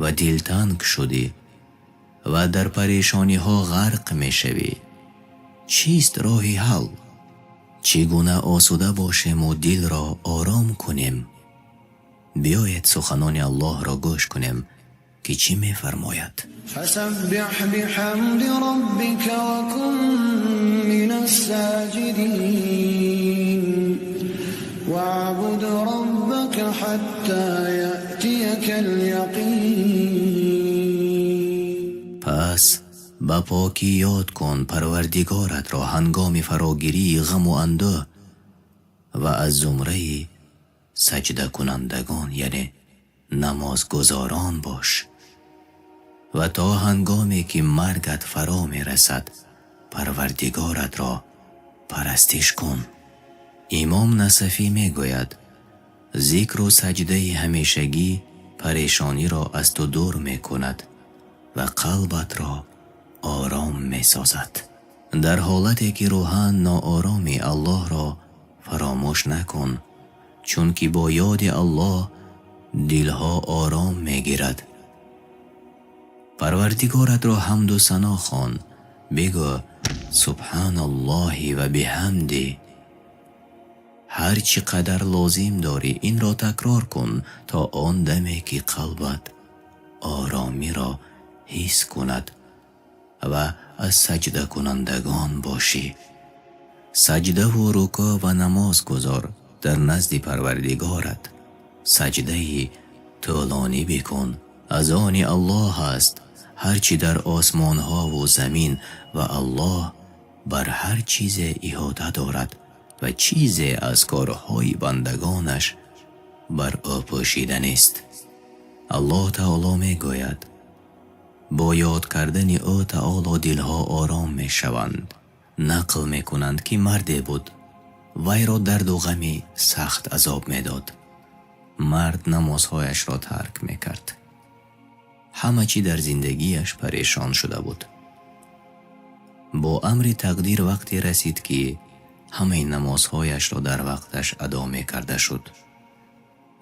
ва дилтанг шудӣ ва дар парешониҳо ғарқ мешавӣ, чист роҳи ҳал? Чӣ гуна осуда бошем ва дилро ором кунем? Биёед суханони Аллоҳро гӯш кунем, ки чӣ мефармояд. فسبح بحمد ربك وكن من الساجدين واعبد ربك حتى يأتيك اليقين. Пас ба покӣ ёд кун Парвардигоратро ҳангоми фарогирии ғаму андӯҳ ва аз зумраи саҷдакунандагон, яъне намозгузорон бош ва то ҳангоме ки маргат фаро мерасад, Парвардигоратро парастиш кун. Имом Насафӣ мегӯяд: зикру саҷдаи ҳамешагӣ парешониро аз ту дур мекунад ва қалбатро ором месозад. Дар ҳолате ки рӯҳан ноороми, Аллоҳро фаромӯш накун, чунки бо ёди Аллоҳ дилҳо ором мегирад. Парвардигоратро ҳамду сано хон, бигӯ: субҳаналлоҳи ва биҳамди. Ҳар чӣ қадар лозим дорӣ, инро такрор кун то он даме ки қалбат оромиро ҳис кунад ва аз саҷдакунандагон бошӣ. Саҷдаву рукӯъ ва намоз гузор дар назди Парвардигорат, саҷдаи тӯлонӣ бикун. Аз они Аллоҳ аст ҳар чӣ дар осмонҳову замин ва Аллоҳ бар ҳар чизе иҳота дорад ва чизе аз корҳои бандагонаш бар ӯ пӯшида нест. Аллоҳ таоло мегӯяд: бо ёд кардани ӯ таоло дилҳо ором мешаванд. Нақл мекунанд, ки марде буд, вайро дарду ғами сахт азоб медод. Мард намозҳояшро тарк мекард. Ҳама чӣ дар зиндагиаш парешон шуда буд. Бо амри тақдир вақте расид, ки ҳамаи намозҳояшро дар вақташ адо мекарда шуд.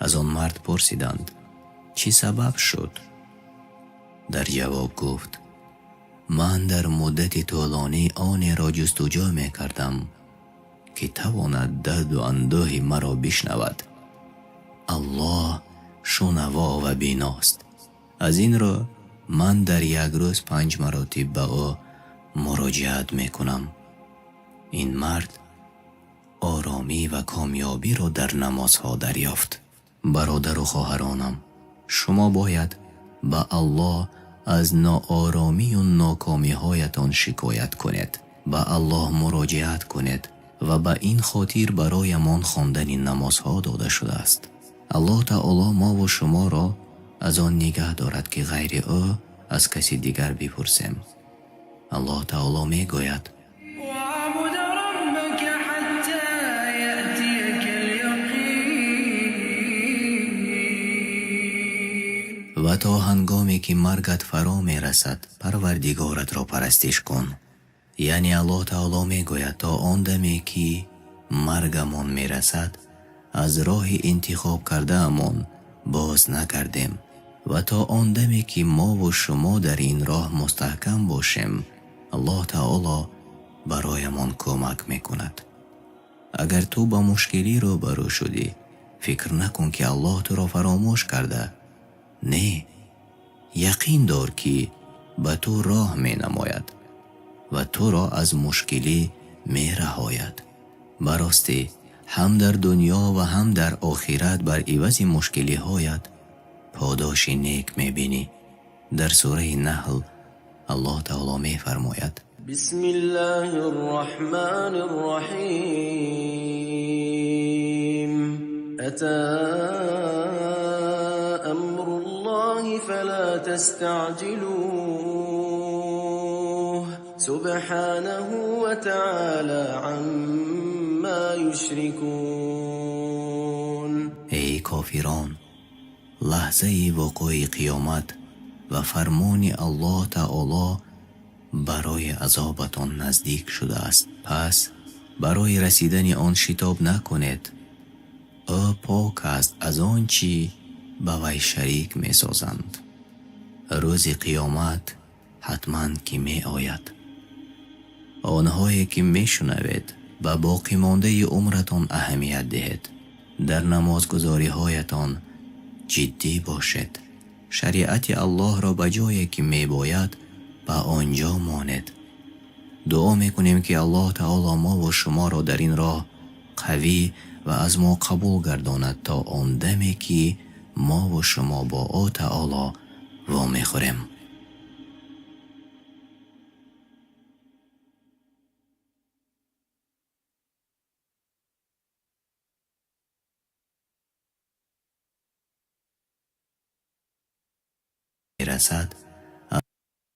Аз он мард пурсиданд: чӣ сабаб шуд? Дар ҷавоб гуфт: ман дар муддати тӯлонӣ онеро ҷустуҷӯ мекардам, ки тавонад дарду андӯҳи маро бишнавад. Аллоҳ шунаво ва биност. Аз ин рӯ ман дар як рӯз 5 маротиб ба ӯ муроҷиат мекунам. Ин мард оромӣ ва комёбиро дар намозҳо дарёфт. Бародару хоҳаронам, шумо бояд ба Аллоҳ аз нооромию нокомиҳоятон шикоят кунед, ба Аллоҳ муроҷиат кунед ва ба ин хотир бароямон хондани намозҳо дода шудааст. Аллоҳ таоло мову шуморо аз он нигаҳ дорад, ки ғайри ӯ аз каси дигар бипурсем. Аллоҳ таоло мегӯяд: واعبد ربك حتى يأتيك اليقين. Ва то ҳангоме ки маргат фаро мерасад, Парвардигоратро парастиш кун. Яъне Аллоҳ таоло мегӯяд: то он даме ки маргамон мерасад, аз роҳи интихоб кардаамон боз накардем ва то он даме ки мову шумо дар ин роҳ мустаҳкам бошем, Аллоҳ таоло бароямон кӯмак мекунад. Агар ту ба мушкилӣ рӯбарӯ шудӣ, фикр накун, ки Аллоҳ туро фаромӯш карда. Не, яқин дор, ки ба ту роҳ менамояд ва туро аз мушкилӣ мераҳояд. Ба ростӣ, ҳам дар дунё ва ҳам дар охират бар ивази мушкилиҳоят подоши нек мебинӣ. Дар сураи Наҳл Аллоҳ таоло мефармояд: بسم الله الرحمن الرحيم. أتى أمر الله فلا تستعجلوه سبحانه وتعالى عما يشركون. Эй кофирон, лаҳзаи вуқӯи қиёмат Ва фармони Аллоҳ Таоло барои азобатон наздик шудааст, пас барои расидани он шитоб накунед. Ӯ пок аст аз он чӣ ба вай шарик месозанд. Рӯзи қиёмат ҳатман ки меояд. Онҳое ки мешунавед, ба боқимондаи умратон аҳамият диҳед, дар намозгузориҳоятон ҷиддӣ бошед, шариати Аллоҳро ба ҷое ки мебояд ба он ҷо монед. Дуо мекунем, ки Аллоҳ Таоло мову шуморо дар ин роҳ қавӣ ва аз мо қабул гардонад то он даме ки мову шумо бо ӯ Таоло вомехӯрем. Мерасад.